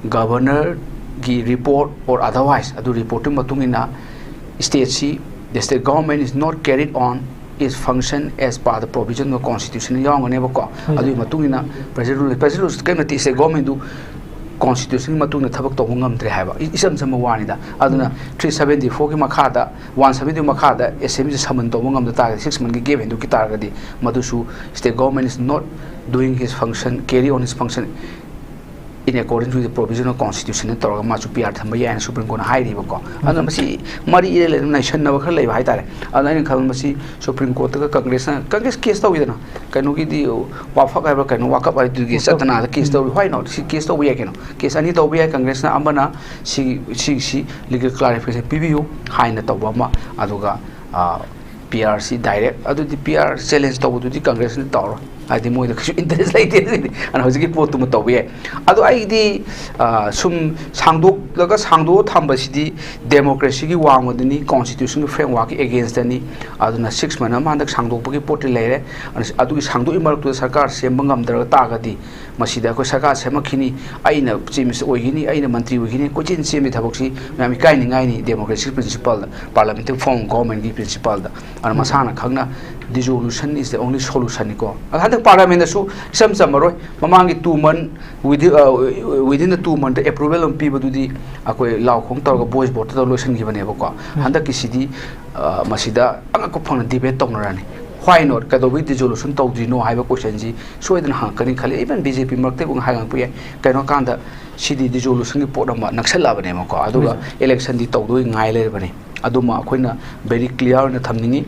ꯒꯕꯔꯅꯔꯒꯤ ꯔꯤꯄꯣꯔꯠ or otherwise, ꯑꯗꯨ ꯔꯤꯄꯣꯔꯠꯇꯨꯒꯤ ꯃꯇꯨꯡ ꯏꯟꯅ stateꯁꯤ, the state government is not carried on its function as per the provision of constitution ꯌꯥꯎꯔꯝꯒꯅꯦꯕꯀꯣ꯫ ꯑꯗꯨꯒꯤ ꯃꯇꯨꯡ ꯏꯟꯅ ꯄ꯭ꯔꯦꯁꯤꯗꯦꯟ ꯔꯨꯜ, ꯄ꯭ꯔꯦꯁꯤꯗꯦꯟ ꯔꯨꯜꯁ ꯀꯔꯤꯝ ꯅꯠꯇꯦ, state governmentꯗꯨ constitutionꯒꯤ ꯃꯇꯨꯡ ꯏꯟꯅ ꯊꯕꯛ ꯇꯧꯕ ꯉꯝꯗ꯭ꯔꯦ ꯍꯥꯏꯕ꯫ ꯏ-, ꯏꯆꯝ ꯆꯝꯕ ꯋꯥꯅꯤꯗ꯫ ꯑꯗꯨꯅ ꯊ꯭ꯔꯤ ꯁꯕꯦꯟꯇꯤ ꯐꯣꯔꯒꯤ ꯃꯈꯥꯗ, ꯋꯥꯟ ꯁꯕꯦꯟꯇꯤ ꯃꯈꯥꯗ ꯑꯦꯁꯦꯝꯕ꯭ꯂꯤꯁꯦ ꯁꯃꯟ ꯇꯧꯕ ꯉꯝꯗ ꯇꯥꯔꯒꯗꯤ, ꯁꯤꯛꯁ ꯃꯟꯊꯀꯤ ꯒꯦꯞ ꯍꯦꯟꯗꯣꯛꯈꯤ ꯇꯥꯔꯒꯗꯤ, ꯃꯗꯨꯁꯨ state government is not doing his function, carry on his function in accordance with the provision of constitution ꯇꯧꯔꯒ ꯃꯥꯁꯨ ꯄꯤ ꯑꯥꯔ ꯊꯝꯕ ꯌꯥꯏꯅ ꯁꯨꯄ꯭ꯔꯤꯝ ꯀꯣꯔꯠꯅ ꯍꯥꯏꯔꯤꯕꯀꯣ꯫ ꯑꯗꯨꯅ ꯃꯁꯤ ꯃꯔꯤ ꯏꯔꯩ ꯂꯩꯅꯅ ꯅꯩꯁꯟꯅꯕ ꯈꯔ ꯂꯩꯕ ꯍꯥꯏꯇꯥꯔꯦ꯫ ꯑꯗꯨꯅ ꯑꯩꯅ ꯈꯟꯕ ꯃꯁꯤ ꯁꯨꯄ꯭ꯔꯤꯝ ꯀꯣꯔꯠꯇꯒ ꯀꯪꯒ꯭ꯔꯦꯁꯅ, ꯀꯪꯒ꯭ꯔꯦꯁ ꯀꯦꯁ ꯇꯧꯋꯤꯗꯅ, ꯀꯩꯅꯣꯒꯤꯗꯤ ꯋꯥꯐꯛ ꯍꯥꯏꯕ꯭ꯔꯥ ꯀꯩꯅꯣ, ꯋꯥꯀꯞ ꯍꯥꯏꯗꯨꯒꯤ ꯋꯥꯀꯞ꯫ ꯆꯠꯇꯅ ꯑꯗ ꯀꯦꯁ ꯎꯝ꯫ ꯇꯧꯔꯤ꯫ Why not? ꯁꯤ ꯀꯦꯁ ꯇꯧꯕ ꯌꯥꯏ ꯀꯩꯅꯣ꯫ ꯀꯦꯁ ꯑꯅꯤ ꯇꯧꯕ ꯌꯥꯏ꯫ ꯀꯪꯒ꯭ꯔꯦꯁꯅ ꯑꯃꯅ ꯁꯤ, ꯁꯤꯒꯤꯁꯤ ꯂꯤꯒꯦꯜ ꯀ꯭ꯂꯥꯔꯤꯐꯤꯀꯦꯁꯟ ꯄꯤꯕꯤꯌꯨ ꯍꯥꯏꯅ ꯇꯧꯕ ꯑꯃ, ꯑꯗꯨꯒ, ꯑ, ꯄꯤ ꯑꯥꯔ ꯁꯤ ꯗꯥꯏꯔꯦꯛ, ꯑꯗꯨꯗꯤ ꯄꯤ ꯑꯥꯔ ꯆꯦꯂꯦꯟꯖ ꯇꯧꯕꯗꯨꯗꯤ ꯀꯪꯒ꯭ꯔꯦꯁꯅ ꯇꯧꯔꯣꯏ꯫ ꯍꯥꯏꯗꯤ ꯃꯣꯏꯗ ꯀꯩꯁꯨ ꯏꯟꯇꯔꯦꯁ ꯂꯩꯇꯦ ꯑꯗꯨꯒꯤꯗꯤ꯫ ꯑꯗꯨꯅ ꯍꯧꯖꯤꯛꯀꯤ ꯄꯣꯠꯇꯨꯃ ꯇꯧꯕ ꯌꯥꯏ꯫ ꯑꯗꯣ ꯑꯩꯒꯤꯗꯤ, ꯑ, ꯁꯨꯝ ꯁꯥꯡꯗꯣꯛꯂꯒ ꯁꯥꯡꯗꯣꯛꯑ ꯊꯝꯕꯁꯤꯗꯤ democracy ꯒꯤ ꯋꯥꯡꯃꯗꯅꯤ, constitution ꯒꯤ framework ꯀꯤ against ꯅꯤ꯫ ꯑꯗꯨꯅ six month ꯑꯃ ꯍꯟꯗꯛ ꯁꯥꯡꯗꯣꯛꯄꯒꯤ ꯄꯣꯠꯇꯤ ꯂꯩꯔꯦ꯫ ꯑꯗꯨꯅ ꯑꯗꯨꯒꯤ ꯁꯥꯡꯗꯣꯛꯏ ꯃꯔꯛꯇꯨꯗ ꯁꯔꯀꯥꯔ ꯁꯦꯝꯕ ꯉꯝꯗ꯭ꯔꯒ ꯇꯥꯔꯒꯗꯤ ꯃꯁꯤꯗ ꯑꯩꯈꯣꯏ ꯁꯔꯀꯥꯔ ꯁꯦꯝꯃꯛꯈꯤꯅꯤ, ꯑꯩꯅ chief minister ꯑꯣꯏꯈꯤꯅꯤ, ꯑꯩꯅ ꯃꯟꯇ꯭ꯔꯤ ꯑꯣꯏꯈꯤꯅꯤ, ꯀꯣꯏꯆꯦꯟ ꯆꯦꯟꯕꯒꯤ ꯊꯕꯛꯁꯤ ꯃꯌꯥꯝ ꯏꯀꯥꯏꯅꯤꯡꯉꯥꯏꯅꯤ democracy ꯒꯤ principle the, parliamentary form of government ꯀꯤ principle ꯗ꯫ ꯑꯗꯨꯅ ꯃꯁꯥꯅ ꯈꯪꯅ dissolution is the only solution ꯅꯤꯀꯣ꯫ ꯑꯗꯣ ꯍꯟꯗꯛ parliament ꯗꯁꯨ ꯏꯆꯝ ꯆꯝꯃꯔꯣꯏ꯫ ꯃꯃꯥꯡꯒꯤ two month, within, ꯑ, within the two month the approval ꯑꯃ ꯄꯤꯕꯗꯨꯗꯤ ꯑꯩꯈꯣꯏ ꯂꯥꯎ ꯈꯣꯡ ꯇꯧꯔꯒ voice vote ꯇ ꯇꯧꯔ ꯂꯣꯏꯁꯤꯟꯈꯤꯕꯅꯦꯕꯀꯣ꯫ ꯍꯟꯗꯛꯀꯤꯁꯤꯗꯤ, ꯑ, ꯃꯁꯤꯗ ꯑꯉꯛꯄ ꯐꯪꯅ debate ꯇꯧꯅꯔꯅꯤ꯫ Why not? ꯀꯩꯗꯧꯕꯒꯤ dissolution ꯇꯧꯗ꯭ꯔꯤꯅꯣ ꯍꯥꯏꯕ question ꯁꯤ ꯁꯣꯏꯗꯅ ꯍꯪꯉꯛꯀꯅꯤ ꯈꯜꯂꯤ꯫ Even B J P ꯃꯔꯛꯇꯕꯨ ꯍꯪꯉꯛꯄ ꯌꯥꯏ꯫ ꯀꯩꯅꯣ ꯀꯥꯟꯗ ꯁꯤꯗꯤ dissolution ꯒꯤ ꯄꯣꯠ ꯑꯃ ꯅꯛꯁꯜꯂꯛꯑꯕꯅꯦꯕꯀꯣ꯫ ꯑꯗꯨꯒ election ꯗꯤ ꯇꯧꯗꯣꯏ ꯉꯥꯏ ꯂꯩꯔꯕꯅꯤ꯫ ꯑꯗꯨꯃ ꯑꯩꯈꯣꯏꯅ very clear ꯑꯣꯏꯅ ꯊꯝꯅꯤꯡꯉꯤ꯫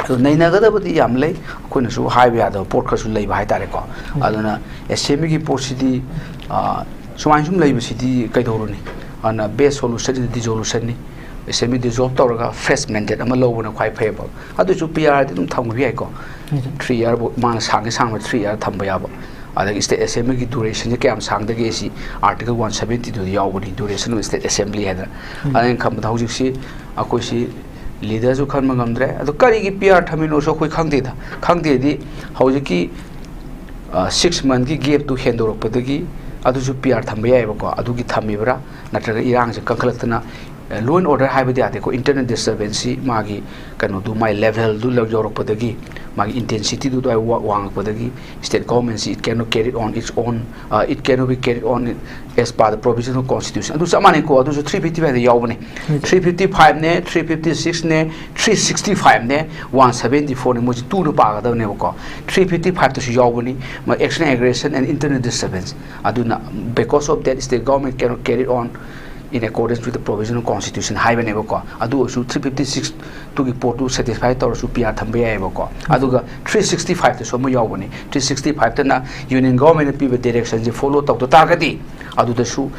ꯑꯗꯣ ꯅꯩꯅꯒꯗꯕꯗꯤ ꯌꯥꯝ ꯂꯩ, ꯑꯩꯈꯣꯏꯅꯁꯨ ꯍꯥꯏꯕ ꯌꯥꯗꯕ ꯄꯣꯠ ꯈꯔꯁꯨ ꯂꯩꯕ ꯍꯥꯏꯇꯥꯔꯦꯀꯣ꯫ ꯑꯗꯨꯅ assembly ꯒꯤ ꯄꯣꯠꯁꯤꯗꯤ, ꯑ, ꯁꯨꯃꯥꯏꯅ ꯁꯨꯝ ꯂꯩꯕꯁꯤꯗꯤ ꯀꯩꯗꯧꯔꯨꯅꯤ? ꯑꯗꯨꯅ best solution ꯗꯤ dissolution ꯅꯤ꯫ Assembly dissolve ꯇꯧꯔꯒ fresh mandate ꯑꯃ ꯂꯧꯕꯅ ꯈ꯭ꯋꯥꯏ ꯐꯩꯌꯦꯕ꯫ ꯑꯗꯨꯁꯨ P R ꯗꯤ ꯑꯗꯨꯝ ꯊꯝꯕ ꯌꯥꯏꯀꯣ꯫ Three year ꯐꯥꯎ ꯃꯥꯅ ꯁꯥꯡꯒꯦ ꯁꯥꯡꯕ three year ꯊꯝꯕ ꯌꯥꯕ꯫ ꯑꯗꯒꯤ state assembly ꯒꯤ duration ꯁꯦ ꯀꯌꯥꯝ ꯁꯥꯡꯗꯒꯦ ꯁꯤ article one seventy ꯗꯨꯗ ꯌꯥꯎꯕꯅꯤ, duration of state assembly ꯍꯥꯏꯗꯅ꯫ ꯑꯗꯨꯅ ꯈꯟꯕꯗ ꯍꯧꯖꯤꯛꯁꯤ ꯑꯩꯈꯣꯏꯁꯤ leader ꯁꯨ ꯈꯟꯕ ꯉꯝꯗ꯭ꯔꯦ꯫ ꯑꯗꯣ ꯀꯔꯤꯒꯤ P R ꯊꯝꯃꯤꯅꯣꯁꯨ ꯑꯩꯈꯣꯏ ꯈꯪꯗꯦꯗ꯫ ꯈꯪꯗꯦꯗꯤ ꯍꯧꯖꯤꯛꯀꯤ, ꯑ, six month ꯀꯤ gap ꯇꯨ ꯍꯦꯟꯗꯣꯔꯛꯄꯗꯒꯤ ꯑꯗꯨꯁꯨ P R ꯊꯝꯕ ꯌꯥꯏꯑꯕꯀꯣ꯫ ꯑꯗꯨꯒꯤ ꯊꯝꯃꯤꯕ꯭ꯔꯥ? ꯅꯠꯇ꯭ꯔꯒ ꯏꯔꯥꯡꯁꯦ ꯀꯟꯈꯠꯂꯛꯇꯅ, ꯑ, law and order ꯍꯥꯏꯕꯗꯤ ꯌꯥꯗꯦꯀꯣ, internal disturbance ꯁꯤ ꯃꯥꯒꯤ ꯀꯩꯅꯣꯗꯨ, ꯃꯥꯒꯤ level ꯗꯨ ꯂꯧ-, ꯌꯧꯔꯛꯄꯗꯒꯤ, ꯃꯥꯒꯤ intensity ꯗꯨ ꯑꯗꯨꯋꯥꯏ ꯋꯥ-, ꯋꯥꯡꯉꯛꯄꯗꯒꯤ state government ꯁꯤ it cannot carry on its own, ꯑ, it cannot be carried on as per the provision of constitution꯫ ꯑꯗꯨ ꯆꯞ ꯃꯥꯟꯅꯩꯀꯣ, ꯑꯗꯨꯁꯨ three fifty five ꯗ ꯌꯥꯎꯕꯅꯦ꯫ Three fifty five ꯅꯦ, three fifty six ꯅꯦ, three sixty five ꯅꯦ, one seventy four ꯅꯦ, ꯃꯣꯏꯁꯤ two ꯗ ꯄꯥꯒꯗꯕꯅꯦꯕꯀꯣ꯫ Three fifty five ꯇꯁꯨ ꯌꯥꯎꯕꯅꯤ, ꯃ-, external aggression and internal disturbance꯫ ꯑꯗꯨꯅ, because of that, state government cannot carry on in accordance with the provision of constitution ꯍꯥꯏꯕꯅꯦꯕꯀꯣ꯫ ꯑꯗꯨ ꯑꯣꯏꯔꯁꯨ three fifty six ꯇꯨꯒꯤ ꯄꯣꯠꯇꯨ satisfy ꯇꯧꯔꯁꯨ P R ꯊꯝꯕ ꯌꯥꯏꯑꯕꯀꯣ꯫ ꯑꯗꯨꯒ three sixty five ꯇꯁꯨ ꯑꯃ ꯌꯥꯎꯕꯅꯤ꯫ Three sixty five ꯇꯅ union government ꯅ ꯄꯤꯕ direction ꯁꯦ follow ꯇꯧꯗ ꯇꯥꯔꯒꯗꯤ ꯑꯗꯨꯗꯁꯨ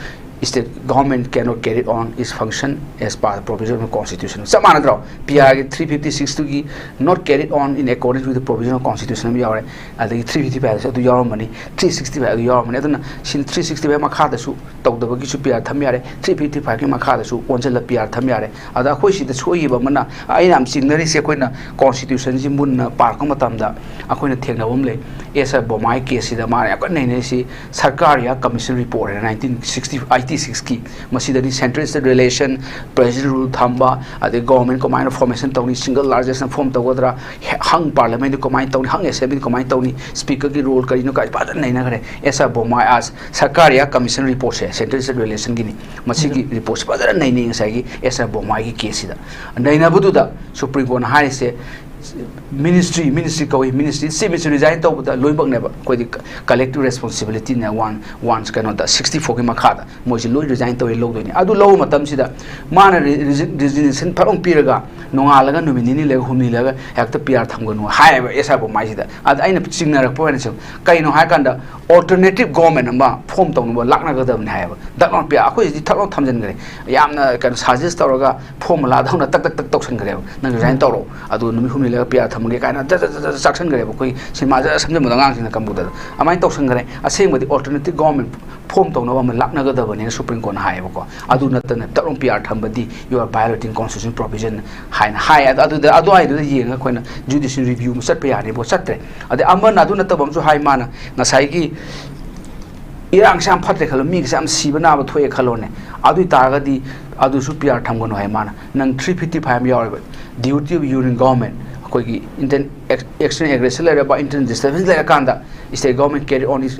state government cannot carry on its function as per the provision of constitution. ꯆꯞ ꯃꯥꯟꯅꯗ꯭ꯔꯣ? ꯄꯤ ꯑꯥꯔꯒꯤ ꯊ꯭ꯔꯤ ꯐꯤꯐꯇꯤ ꯁꯤꯛꯁꯇꯨꯒꯤ not carried on in accordance with the provision of constitution ꯑꯃ ꯌꯥꯎꯔꯦ, ꯑꯗꯒꯤ ꯊ꯭ꯔꯤ ꯐꯤꯐꯇꯤ ꯐꯥꯏꯚꯇꯁꯨ ꯑꯗꯨ ꯌꯥꯎꯔꯝꯃꯅꯤ, ꯊ꯭ꯔꯤ ꯁꯤꯛꯁꯇꯤ ꯐꯥꯏꯚ ꯑꯗꯨ ꯌꯥꯎꯔꯝꯃꯅꯤ꯫ ꯑꯗꯨꯅ ꯁꯤ ꯊ꯭ꯔꯤ ꯁꯤꯛꯁꯇꯤ ꯐꯥꯏꯚ ꯃꯈꯥꯗꯁꯨ ꯇꯧꯗꯕꯒꯤꯁꯨ ꯄꯤ ꯑꯥꯔ ꯊꯝ ꯌꯥꯔꯦ, ꯊ꯭ꯔꯤ ꯐꯤꯐꯇꯤ ꯐꯥꯏꯚꯀꯤ ꯃꯈꯥꯗꯁꯨ ꯑꯣꯟꯁꯤꯜꯂ ꯄꯤ ꯑꯥꯔ ꯊꯝ ꯌꯥꯔꯦ꯫ ꯑꯗ ꯑꯩꯈꯣꯏ ꯁꯤꯗ ꯁꯣꯏꯈꯤꯕ ꯑꯃꯅ, ꯑꯩꯅ ꯌꯥꯝ ꯆꯤꯡꯅꯔꯤꯁꯦ, ꯑꯩꯈꯣꯏꯅ ꯀꯣꯟꯁꯇꯤꯇ꯭ꯌꯨꯁꯟꯁꯤ ꯃꯨꯟꯅ ꯄꯥꯔꯛꯄ ꯃꯇꯝꯗ ꯑꯩꯈꯣꯏꯅ ꯊꯦꯡꯅꯕ ꯑꯃ ꯂꯩ꯫ ꯑꯦꯁ ꯑꯥꯔ ꯕꯣꯃꯥꯏ ꯀꯦꯁꯁꯤꯗ ꯃꯥꯅ ꯌꯥꯝ ꯀꯟꯅ ꯅꯩꯅꯔꯤꯁꯤ ꯁꯔꯀꯥꯔꯤꯌꯥ ꯀꯃꯤꯁꯟ ꯔꯤꯄꯣꯔꯠ ꯍꯥꯏꯅ ꯅꯥꯏꯟꯇꯤꯟ ꯁꯤꯛꯁꯇꯤ, ꯑꯩꯠꯇꯤ ꯁꯤꯛꯁꯀꯤ꯫ ꯃꯁꯤꯗꯗꯤ central state relation, president rule ꯊꯝꯕ, ꯑꯗꯩ government ꯀꯃꯥꯏꯅ formation ꯇꯧꯅꯤ, single largestꯅ form ꯇꯧꯒꯗ꯭ꯔꯥ, ꯍꯪ parliamentꯗꯨ ꯀꯃꯥꯏꯅ ꯇꯧꯅꯤ, ꯍꯪ assemblyꯗꯨ ꯀꯃꯥꯏꯅ ꯇꯧꯅꯤ, speakerꯒꯤ role ꯀꯔꯤꯅꯣ ꯀꯥꯏ ꯐꯖꯅ ꯅꯩꯅꯈ꯭ꯔꯦ꯫ ꯑꯦꯁ ꯑꯥꯔ ꯕꯣꯃꯥꯏ ꯑꯥꯁ ꯁꯔꯀꯥꯔꯤꯌꯥ ꯀꯃꯤꯁꯟ ꯔꯤꯄꯣꯔꯠꯁꯦ, central state relationꯒꯤꯅꯤ꯫ ꯃꯁꯤꯒꯤ ꯔꯤꯄꯣꯔꯠꯁꯤ ꯐꯖꯅ ꯅꯩꯅꯩ ꯉꯁꯥꯏꯒꯤ ꯑꯦꯁ ꯑꯥꯔ ꯕꯣꯃꯥꯏꯒꯤ ꯀꯦꯁꯁꯤꯗ꯫ ꯅꯩꯅꯕꯗꯨꯗ ꯁꯨꯄ꯭ꯔꯤꯝ ꯀꯣꯔꯠꯅ ꯍꯥꯏꯔꯤꯁꯦ, ꯃꯤꯅꯤꯁꯇ꯭ꯔꯤ, ꯃꯤꯅꯤꯁꯇ꯭ꯔꯤ ꯀꯧꯏ, ꯃꯤꯅꯤꯁꯇ꯭ꯔꯤ, ꯆꯤꯐ ꯃꯤꯅꯤꯁꯇꯔ ꯔꯤꯖꯥꯏꯟ ꯇꯧꯕꯗ ꯂꯣꯏꯅꯃꯛꯅꯦꯕ ꯑꯩꯈꯣꯏꯗꯤ collective responsibilityꯅꯦ, ꯋꯥꯟ, ꯋꯥꯟ ꯀꯩꯅꯣꯗ ꯁꯤꯛꯁꯇꯤ ꯐꯣꯔꯒꯤ ꯃꯈꯥꯗ ꯃꯣꯏꯁꯦ ꯂꯣꯏ ꯔꯤꯖꯥꯏꯟ ꯇꯧꯔꯦ ꯂꯧꯗꯣꯏꯅꯤ꯫ ꯑꯗꯨ ꯂꯧꯕ ꯃꯇꯝꯁꯤꯗ ꯃꯥꯅ ꯔꯤꯖꯤꯒꯅꯦꯁꯟ ꯐꯠ ꯂꯥꯎꯅ ꯄꯤꯔꯒ ꯅꯣꯡꯉꯥꯜꯂꯒ ꯅꯨꯃꯤꯠ ꯅꯤꯅꯤ ꯂꯩꯔꯒ ꯍꯨꯝꯅꯤ ꯂꯩꯔꯒ ꯍꯦꯛꯇ ꯄꯤ ꯑꯥꯔ ꯊꯝꯒꯅꯨ ꯍꯥꯏꯌꯦꯕ ꯑꯦꯁ ꯑꯥꯔ ꯕꯣꯃꯥꯏꯁꯤꯗ꯫ ꯑꯗ ꯑꯩꯅ ꯆꯤꯡꯅꯔꯛꯄ ꯑꯣꯏꯅ ꯁꯨꯝ ꯀꯩꯅꯣ ꯍꯥꯏꯀꯥꯟꯗ alternative government ꯑꯃ form ꯇꯧꯅꯕ ꯂꯥꯛꯅꯒꯗꯕꯅꯤ ꯍꯥꯏꯌꯦꯕ꯫ ꯗꯛ ꯂꯥꯎꯅ ꯄꯤ ꯑꯥꯔ, ꯑꯩꯈꯣꯏꯁꯤꯗꯤ ꯊꯛ ꯂꯥꯎꯅ ꯊꯝꯖꯤꯟꯈ꯭ꯔꯦ, ꯌꯥꯝꯅ ꯀꯩꯅꯣ suggest ꯇꯧꯔꯒ formulaꯗꯧꯅ ꯇꯛ ꯇꯛ ꯇꯛ ꯇꯧꯁꯟꯈ꯭ꯔꯦꯕ꯫ "ꯅꯪ ꯔꯤꯖꯥꯏꯟ ꯇꯧꯔꯣ, ꯑꯗꯨ ꯅꯨꯃꯤꯠ ꯍꯨꯝꯅꯤ ꯂꯩꯔꯒ ꯄꯤ ꯑꯥꯔ ꯊꯝꯃꯒꯦ" ꯀꯥꯏꯅ ꯖꯠ ꯖꯠ ꯖꯠ ꯖꯠ ꯆꯥꯛꯁꯟꯈ꯭ꯔꯦꯕ꯫ ꯑꯩꯈꯣꯏ ꯁꯤꯅꯦꯃꯥꯁꯦ ꯁꯝꯖꯟꯕꯗꯣ ꯑꯉꯥꯡꯁꯤꯡꯅ ꯀꯝꯄ꯭ꯌꯨꯇꯔꯗ ꯑꯗꯨꯃꯥꯏꯅ ꯇꯧꯁꯟꯈ꯭ꯔꯦ꯫ ꯑꯁꯦꯡꯕꯗꯤ alternative government form ꯇꯧꯅꯕ ꯑꯃ ꯂꯥꯛꯅꯒꯗꯕꯅꯤꯅ ꯁꯨꯄ꯭ꯔꯤꯝ ꯀꯣꯔꯠꯅ ꯍꯥꯏꯌꯦꯕꯀꯣ꯫ ꯑꯗꯨ ꯅꯠꯇꯅ ꯇꯛ ꯂꯥꯎꯅ ꯄꯤ ꯑꯥꯔ ꯊꯝꯕꯗꯤ you are violating constitutional provision ꯍꯥꯏꯅ ꯍꯥꯏ꯫ ꯑꯗꯨ, ꯑꯗꯨꯗ, ꯑꯗꯨꯋꯥꯏꯗꯨꯗ ꯌꯦꯡꯉꯒ ꯑꯩꯈꯣꯏꯅ judicial review ꯑꯃ ꯆꯠꯄ ꯌꯥꯅꯤꯕꯣ, ꯆꯠꯇ꯭ꯔꯦ꯫ ꯑꯗꯩ ꯑꯃꯅ ꯑꯗꯨ ꯅꯠꯇꯕ ꯑꯃꯁꯨ ꯍꯥꯏ, ꯃꯥꯅ ꯉꯁꯥꯏꯒꯤ ꯏꯔꯥꯡꯁꯦ ꯌꯥꯝ ꯐꯠꯇ꯭ꯔꯦ ꯈꯜꯂꯣ, ꯃꯤꯒꯁꯦ ꯌꯥꯝ ꯁꯤꯕ ꯅꯥꯕ ꯊꯣꯛꯑꯦ ꯈꯜꯂꯣꯅꯦ, ꯑꯗꯨ ꯑꯣꯏ ꯇꯥꯔꯒꯗꯤ ꯑꯗꯨꯁꯨ ꯄꯤ ꯑꯥꯔ ꯊꯝꯒꯅꯨ ꯍꯥꯏ ꯃꯥꯅ꯫ ꯅꯪ ꯊ꯭ꯔꯤ ꯐꯤꯐꯇꯤ ꯐꯥꯏꯚ ꯑꯃ ꯌꯥꯎꯔꯦꯕ, duty of union government, ꯑꯩꯈꯣꯏꯒꯤ internal external aggression ꯂꯩꯔꯕ, internal disturbance ꯂꯩꯔꯀꯥꯟꯗ state government carry on its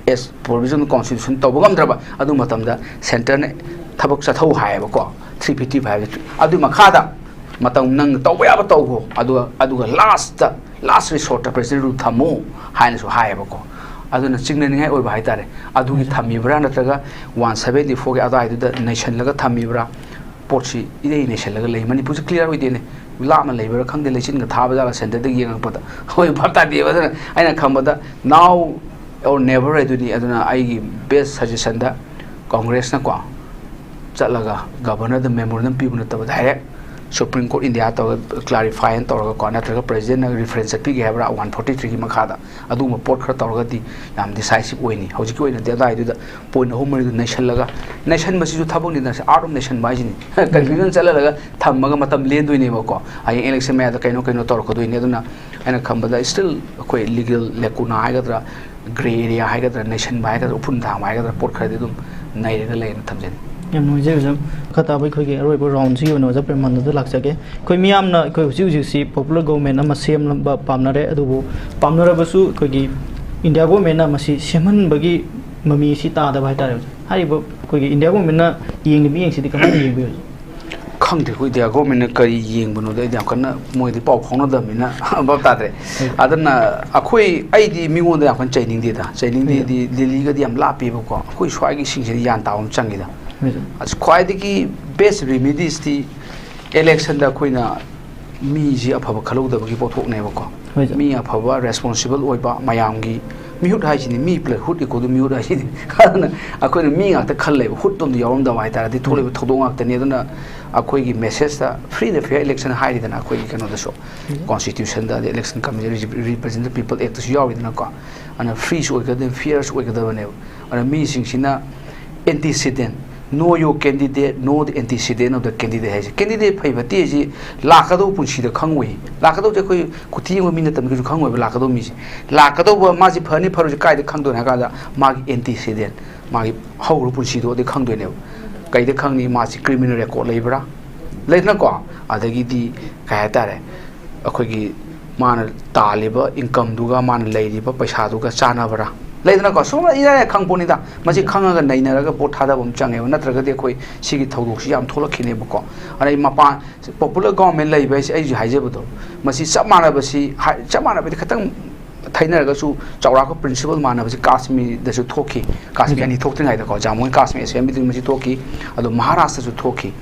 as provision constitution ꯇꯧꯕ ꯉꯝꯗ꯭ꯔꯕ ꯑꯗꯨ ꯃꯇꯝꯗ centreꯅ ꯊꯕꯛ ꯆꯠꯊꯧ ꯍꯥꯏꯌꯦꯕꯀꯣ, ꯊ꯭ꯔꯤ ꯐꯤꯐꯇꯤ ꯐꯥꯏꯚ꯫ ꯑꯗꯨꯒꯤ ꯃꯈꯥꯗ ꯃꯇꯝ ꯅꯪꯅ ꯇꯧꯕ ꯌꯥꯕ ꯇꯧꯈꯣ, ꯑꯗꯨꯒ, ꯑꯗꯨꯒ lastꯇ, last resortꯇ president rule ꯊꯝꯃꯨ ꯍꯥꯏꯅꯁꯨ ꯍꯥꯏꯌꯦꯕꯀꯣ꯫ ꯑꯗꯨꯅ ꯆꯤꯡꯅꯅꯤꯡꯉꯥꯏ ꯑꯣꯏꯕ ꯍꯥꯏꯇꯥꯔꯦ꯫ ꯑꯗꯨꯒꯤ ꯊꯝꯃꯤꯕ꯭ꯔꯥ ꯅꯠꯇ꯭ꯔꯒ ꯋꯥꯟ ꯁꯚꯦꯟꯇꯤ ꯐꯣꯔꯒꯤ ꯑꯗꯨꯋꯥꯏꯗꯨꯗ ꯅꯩꯁꯜꯂꯒ ꯊꯝꯃꯤꯕ꯭ꯔꯥ? ꯄꯣꯠꯁꯤ ꯏꯔꯩ ꯅꯩꯁꯜꯂꯒ ꯂꯩ꯫ ꯃꯅꯤꯄꯨꯔꯁꯤ clear ꯑꯣꯏꯗꯦꯅꯦ꯫ ꯂꯥꯞꯅ ꯂꯩꯕ꯭ꯔꯥ ꯈꯪꯗꯦ, ꯂꯩꯆꯤꯟꯒ ꯊꯥꯕ ꯖꯥꯠꯂ centreꯗꯒꯤ ꯌꯦꯡꯉꯛꯄꯗ꯫ ꯍꯣꯏ, ꯚꯥꯞ ꯇꯥꯗꯦꯕ꯫ ꯑꯗꯨꯅ ꯑꯩꯅ ꯈꯪꯕꯗ now or never ꯍꯥꯏꯗꯨꯅꯤ꯫ ꯑꯗꯨꯅ ꯑꯩꯒꯤ best suggestionꯗ ꯀꯣꯡꯒ꯭ꯔꯦꯁꯅꯀꯣ ꯆꯠꯂꯒ ꯒꯕꯔꯅꯔꯗ ꯃꯦꯃꯣꯔꯦꯟꯗꯝ ꯄꯤꯕ ꯅꯠꯇꯕ, ꯗꯥꯏꯔꯦꯛ ꯁꯨꯄ꯭ꯔꯤꯝ ꯀꯣꯔꯠ ꯏꯟꯗꯤꯌꯥ ꯇꯧꯔꯒ ꯀ꯭ꯂꯥꯔꯤꯐꯥꯏ ꯑꯅ ꯇꯧꯔꯒꯀꯣ, ꯅꯠꯇ꯭ꯔꯒ ꯄ꯭ꯔꯦꯁꯤꯗꯦꯟꯅ ꯔꯤꯐꯔꯦꯟꯁ ꯆꯠꯄꯤꯒꯦ ꯍꯥꯏꯕ꯭ꯔꯥ ꯋꯥꯟ ꯐꯣꯔꯇꯤ ꯊ꯭ꯔꯤꯒꯤ ꯃꯈꯥꯗ, ꯑꯗꯨꯒꯨꯝꯕ ꯄꯣꯠ ꯈꯔ ꯇꯧꯔꯒꯗꯤ ꯌꯥꯝ ꯗꯤꯁꯥꯏꯁꯤꯞ ꯑꯣꯏꯅꯤ꯫ ꯍꯧꯖꯤꯛꯀꯤ ꯑꯣꯏꯅꯗꯤ ꯑꯗꯥꯏꯗꯨꯗ ꯄꯣꯏꯟ ꯑꯍꯨꯝ ꯃꯔꯤꯗꯨ ꯅꯩꯁꯜꯂꯒ, ꯅꯩꯁꯟꯕꯁꯤꯁꯨ ꯊꯕꯛꯅꯤꯗꯅ, art of ꯅꯩꯁꯟꯕ ꯍꯥꯏꯁꯤꯅꯤ꯫ ꯀꯟꯐ꯭ꯌꯨꯖꯟ ꯆꯠꯍꯜꯂꯒ ꯊꯝꯃꯒ ꯃꯇꯝ ꯂꯦꯟꯗꯣꯏꯅꯦꯕꯀꯣ꯫ ꯍꯌꯦꯡ ꯏꯂꯦꯛꯁꯟ ꯃꯌꯥꯗ ꯀꯩꯅꯣ ꯀꯩꯅꯣ ꯇꯧꯔꯛꯀꯗꯣꯏꯅꯤ꯫ ꯑꯗꯨꯅ ꯑꯩꯅ ꯈꯟꯕꯗ still ꯑꯩꯈꯣꯏ ꯂꯤꯒꯦꯜ ꯂꯦꯀꯨꯅꯥ ꯍꯥꯏꯒꯗ꯭ꯔꯥ, ꯒ꯭ꯔꯦ ꯑꯦꯔꯤꯌꯥ ꯍꯥꯏꯒꯗ꯭ꯔꯥ, ꯅꯩꯁꯟꯕ ꯍꯥꯏꯒꯗ꯭ꯔꯥ, ꯎꯐꯨꯟ ꯊꯥꯡꯕ ꯍꯥꯏꯒꯗ꯭ꯔꯥ, ꯄꯣꯠ ꯈꯔꯗꯤ ꯑꯗꯨꯝ ꯅꯩꯔꯒ ꯂꯩꯌꯦꯅ ꯊꯝꯖꯅꯤꯡꯉꯤ꯫ ꯌꯥꯝ ꯅꯨꯡꯉꯥꯏꯖꯩ ꯑꯣꯖꯥ꯫ ꯃꯈꯥ ꯇꯥꯕ ꯑꯩꯈꯣꯏꯒꯤ ꯑꯔꯣꯏꯕ ꯔꯥꯎꯟꯁꯤꯒꯤ ꯑꯣꯏꯅ ꯑꯣꯖꯥ ꯄ꯭ꯔꯦꯃꯥꯅꯟꯗꯗ ꯂꯥꯛꯆꯒꯦ꯫ ꯑꯩꯈꯣꯏ ꯃꯤꯌꯥꯝꯅ ꯑꯩꯈꯣꯏ ꯍꯧꯖꯤꯛ ꯍꯧꯖꯤꯛꯁꯤ ꯄꯣꯄꯨꯂꯔ ꯒꯣꯚꯔꯟꯃꯦꯟ ꯑꯃ ꯁꯦꯝꯕ ꯄꯥꯝꯅꯔꯦ, ꯑꯗꯨꯕꯨ ꯄꯥꯝꯅꯔꯕꯁꯨ ꯑꯩꯈꯣꯏꯒꯤ ꯏꯟꯗꯤꯌꯥ ꯒꯣꯚꯔꯟꯃꯦꯟꯅ ꯃꯁꯤ ꯁꯦꯝꯍꯟꯕꯒꯤ ꯃꯃꯤ ꯑꯁꯤ ꯇꯥꯗꯕ ꯍꯥꯏꯇꯥꯔꯦ ꯑꯣꯖꯥ꯫ ꯍꯥꯏꯔꯤꯕ ꯑꯩꯈꯣꯏꯒꯤ ꯏꯟꯗꯤꯌꯥ ꯒꯣꯚꯔꯟꯃꯦꯟꯅ ꯌꯦꯡꯂꯤꯕ ꯃꯤꯠꯌꯦꯡꯁꯤꯗꯤ ꯀꯃꯥꯏꯅ ꯌꯦꯡꯕꯤ ꯑꯣꯖꯥ? ꯈꯪꯗꯦ, ꯑꯩꯈꯣꯏ ꯏꯟꯗꯤꯌꯥ ꯒꯣꯚꯔꯟꯃꯦꯟꯅ ꯀꯔꯤ ꯌꯦꯡꯕꯅꯣꯗꯤ ꯑꯩꯗꯤ ꯌꯥꯝ ꯀꯟꯅ, ꯃꯣꯏꯗꯤ ꯄꯥꯎ ꯐꯥꯎꯅꯗꯕꯅꯤꯅ ꯚꯥꯞ ꯇꯥꯗ꯭ꯔꯦ꯫ ꯎꯝ꯫ ꯑꯗꯨꯅ ꯑꯩꯈꯣꯏ, ꯑꯩꯗꯤ ꯃꯤꯉꯣꯟꯗ ꯌꯥꯝ ꯀꯟꯅ ꯆꯩꯅꯤꯡꯗꯦꯗ꯫ ꯆꯩꯅꯤꯡꯗꯦꯗꯤ, ꯎꯝ꯫ ꯗꯤꯜꯂꯤꯒꯗꯤ ꯌꯥꯝ ꯂꯥꯞꯄꯦꯕꯀꯣ꯫ ꯑꯩꯈꯣꯏ ꯁ꯭ꯋꯥꯏꯒꯤꯁꯤꯡꯁꯤꯗꯤ ꯒ꯭ꯌꯥꯟ ꯇꯥꯕ ꯑꯃ ꯆꯪꯉꯤꯗ꯫ ꯍꯣꯏ ꯁꯥꯔ꯫ ꯑꯁ, ꯈ꯭ꯋꯥꯏꯗꯒꯤ ꯕꯦꯁ ꯔꯤꯃꯤꯗꯤꯁꯇꯤ ꯏꯂꯦꯛꯁꯟꯗ ꯑꯩꯈꯣꯏꯅ ꯃꯤꯁꯤ ꯑꯐꯕ ꯈꯜꯍꯧꯗꯕꯒꯤ ꯄꯣꯠꯊꯣꯛꯅꯦꯕꯀꯣ꯫ ꯍꯣꯏ ꯁꯥꯔ꯫ ꯃꯤ ꯑꯐꯕ, ꯔꯦꯁꯄꯣꯟꯁꯤꯕꯜ ꯑꯣꯏꯕ, ꯃꯌꯥꯝꯒꯤ ꯃꯤꯍꯨꯠ ꯍꯥꯏꯁꯤꯅꯤ, ꯃꯤ plus ꯍꯨꯠ equal to ꯃꯤꯍꯨꯠ ꯍꯥꯏꯁꯤꯅꯤ꯫ ꯑꯗꯨꯅ ꯑꯩꯈꯣꯏꯅ ꯃꯤ ꯉꯥꯛꯇ ꯈꯜꯂꯦꯕ, ꯍꯨꯠꯇꯣ ꯑꯝꯇ ꯌꯥꯎꯔꯝꯗꯕ ꯍꯥꯏꯇꯥꯔꯗꯤ ꯊꯣꯛꯂꯤꯕ ꯎꯝ꯫ ꯊꯧꯗꯣꯛ ꯉꯥꯛꯇꯅꯤ꯫ ꯑꯗꯨꯅ ꯑꯩꯈꯣꯏꯒꯤ ꯃꯦꯁꯦꯖꯇ free and fair election ꯍꯥꯏꯔꯤꯗꯅ ꯑꯩꯈꯣꯏꯒꯤ ꯀꯩꯅꯣꯗꯁꯨ, ꯎꯝ꯫ ꯀꯣꯟꯁꯇꯤꯇ꯭ꯌꯨꯁꯟꯗ, ꯑꯗꯩ ꯏꯂꯦꯛꯁꯟ ꯀꯃꯤꯁꯟ, ꯔꯤꯄ꯭ꯔꯖꯦꯟꯇꯦꯇꯤꯚ ꯄꯤꯄꯜ ꯑꯦꯛꯇꯁꯨ ꯌꯥꯎꯔꯤꯗꯅꯀꯣ꯫ ꯑꯗꯨꯅ ꯐ꯭ꯔꯤꯁꯨ ꯑꯣꯏꯒꯗꯕꯅꯤ, ꯐꯤꯌꯔꯁꯨ ꯑꯣꯏꯒꯗꯕꯅꯦꯕ꯫ ꯑꯗꯨꯅ ꯃꯤꯁꯤꯡꯁꯤꯅ antecedent, know your candidate, know the antecedent of the candidate ꯍꯥꯏꯁꯦ꯫ ꯀꯦꯟꯗꯤꯗꯦꯠ ꯐꯩ ꯐꯠꯇꯦ ꯍꯥꯏꯁꯤ ꯂꯥꯛꯀꯗꯧꯕ ꯄꯨꯟꯁꯤꯗ ꯈꯪꯉꯣꯏ꯫ ꯂꯥꯛꯀꯗꯧꯕꯁꯦ ꯑꯩꯈꯣꯏ ꯀꯨꯊꯤ ꯌꯦꯡꯕ ꯃꯤ ꯅꯠꯇꯕꯅꯤꯅ ꯀꯩꯁꯨ ꯈꯪꯉꯣꯏꯕ ꯂꯥꯛꯀꯗꯧꯕ ꯃꯤꯁꯦ꯫ ꯂꯥꯛꯀꯗꯧꯕ ꯃꯥꯁꯤ ꯐꯅꯤ ꯐꯔꯣꯏꯁꯤ ꯀꯥꯏꯗ ꯈꯪꯗꯣꯏꯅꯣ ꯍꯥꯏ ꯀꯥꯟꯗ ꯃꯥꯒꯤ antecedent, ꯃꯥꯒꯤ ꯍꯧꯈ꯭ꯔꯕ ꯄꯨꯟꯁꯤꯗꯣ ꯑꯗꯩ ꯈꯪꯗꯣꯏꯅꯦꯕ꯫ ꯀꯩꯗ ꯈꯪꯅꯤ? ꯃꯥꯁꯤ ꯀ꯭ꯔꯤꯃꯤꯅꯦꯜ ꯔꯦꯀꯣꯔꯗ ꯂꯩꯕ꯭ꯔꯥ? ꯂꯩꯗꯅꯀꯣ? ꯑꯗꯒꯤꯗꯤ ꯀꯩ ꯍꯥꯏꯇꯥꯔꯦ, ꯑꯩꯈꯣꯏꯒꯤ ꯃꯥꯅ ꯇꯥꯜꯂꯤꯕ ꯏꯟꯀꯝꯗꯨꯒ ꯃꯥꯅ ꯂꯩꯔꯤꯕ ꯄꯩꯁꯥꯗꯨꯒ ꯆꯥꯟꯅꯕ꯭ꯔꯥ? ꯂꯩꯗꯅꯀꯣ? ꯁꯨꯝ ꯏꯔꯥꯏ ꯂꯥꯏ ꯈꯪ ꯄꯣꯠꯅꯤꯗ꯫ ꯃꯁꯤ ꯎꯝ꯫ ꯈꯪꯉꯒ ꯅꯩꯅꯔꯒ ꯚꯣꯠ ꯊꯥꯗꯕ ꯑꯃ ꯆꯪꯉꯦꯕ, ꯅꯠꯇ꯭ꯔꯒꯗꯤ ꯑꯩꯈꯣꯏ ꯁꯤꯒꯤ ꯊꯧꯗꯣꯛꯁꯤ ꯌꯥꯝ ꯊꯣꯛꯂꯛꯈꯤꯅꯦꯕꯀꯣ꯫ ꯑꯗꯩ ꯃꯄꯥꯟ, ꯄꯣꯄꯨꯂꯔ ꯒꯣꯚꯔꯟꯃꯦꯟ ꯂꯩꯕ ꯍꯥꯏꯁꯦ ꯑꯩ ꯍꯧꯖꯤꯛ ꯍꯥꯏꯖꯕꯗꯣ, ꯃꯁꯤ ꯆꯞ ꯃꯥꯟꯅꯕꯁꯤ ꯍꯥꯏ-, ꯆꯞ ꯃꯥꯟꯅꯕꯗꯤ ꯈꯤꯇꯪ ꯊꯩꯅꯔꯒꯁꯨ ꯆꯥꯎꯔꯥꯛꯄ ꯄ꯭ꯔꯤꯟꯁꯤꯄꯜ ꯃꯥꯟꯅꯕꯁꯤ ꯀꯥꯁꯃꯤꯔꯗꯁꯨ ꯊꯣꯛꯈꯤ꯫ ꯀꯥꯁꯃꯤꯔ ꯎꯝ꯫ ꯑꯅꯤ ꯊꯣꯛꯇ꯭ꯔꯤꯉꯩꯗꯀꯣ, ꯖꯥꯃꯨ ꯑꯦꯟ ꯀꯥꯁꯃꯤꯔ ꯑꯦꯁꯦꯝꯕ꯭ꯂꯤꯗꯨ ꯃꯁꯤ ꯊꯣꯛꯈꯤ, ꯑꯗꯣ ꯃꯍꯥꯔꯥꯁꯇ꯭ꯔꯁꯨ ꯊꯣꯛꯈꯤ꯫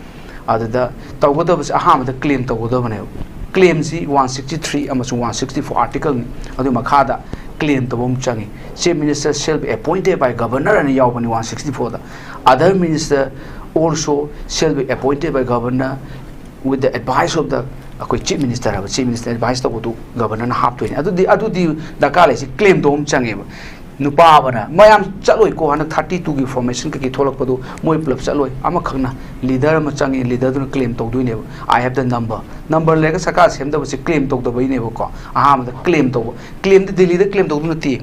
ꯑꯗꯨꯗ ꯇꯧꯒꯗꯕꯁꯦ ꯑꯍꯥꯟꯕꯗ ꯀ꯭ꯂꯦꯝ ꯇꯧꯒꯗꯕꯅꯦꯕ꯫ ꯀ꯭ꯂꯦꯝꯁꯤ ꯋꯥꯟ ꯁꯤꯛꯁꯇꯤ ꯊ꯭ꯔꯤ ꯑꯃꯁꯨꯡ ꯋꯥꯟ ꯁꯤꯛꯁꯇꯤ ꯐꯣꯔ ꯑꯥꯔꯇꯤꯀꯜꯅꯤ꯫ ꯑꯗꯨꯒꯤ ꯃꯈꯥꯗ claim ꯇꯧꯕ ꯑꯃ ꯆꯪꯉꯤ꯫ Chief minister shall be appointed by governor ꯑꯅ ꯌꯥꯎꯕꯅꯤ one sixty fourꯗ꯫ Other minister also shall be appointed by governor with the advice of the, ꯑꯩꯈꯣꯏ chief minister ꯍꯥꯏꯕ, chief minister advice ꯇꯧꯕꯗꯨ governorꯅ ꯍꯥꯞꯇꯣꯏꯅꯤ꯫ ꯑꯗꯨꯗꯤ ꯑꯗꯨꯗꯤ ꯗꯔꯀꯥꯔ ꯂꯩꯁꯤ, claim ꯇꯧꯕ ꯑꯃ ꯆꯪꯉꯦꯕ꯫ ꯅꯨꯄꯥ ꯑꯃꯅ ꯃꯌꯥꯝ ꯆꯠꯂꯣꯏꯀꯣ, ꯍꯟꯗꯛ thirty twoꯒꯤ formation ꯀꯩꯀꯩ ꯊꯣꯛꯂꯛꯄꯗꯨ ꯃꯣꯏ ꯄꯨꯂꯞ ꯆꯠꯂꯣꯏ꯫ ꯑꯃꯈꯛꯅ leader ꯑꯃ ꯆꯪꯉꯤ, leaderꯗꯨꯅ claim ꯇꯧꯗꯣꯏꯅꯦꯕ꯫ I have the number, number ꯂꯩꯔꯒ ꯁꯔꯀꯥꯔ ꯁꯦꯝꯗꯕꯁꯦ claim ꯇꯧꯗꯕꯩꯅꯦꯕꯀꯣ꯫ ꯑꯍꯥꯟꯕꯗ claim ꯇꯧꯕ, claimꯗꯤ ꯗꯤꯜꯂꯤꯗ claim ꯇꯧꯗꯧ ꯅꯠꯇꯦ,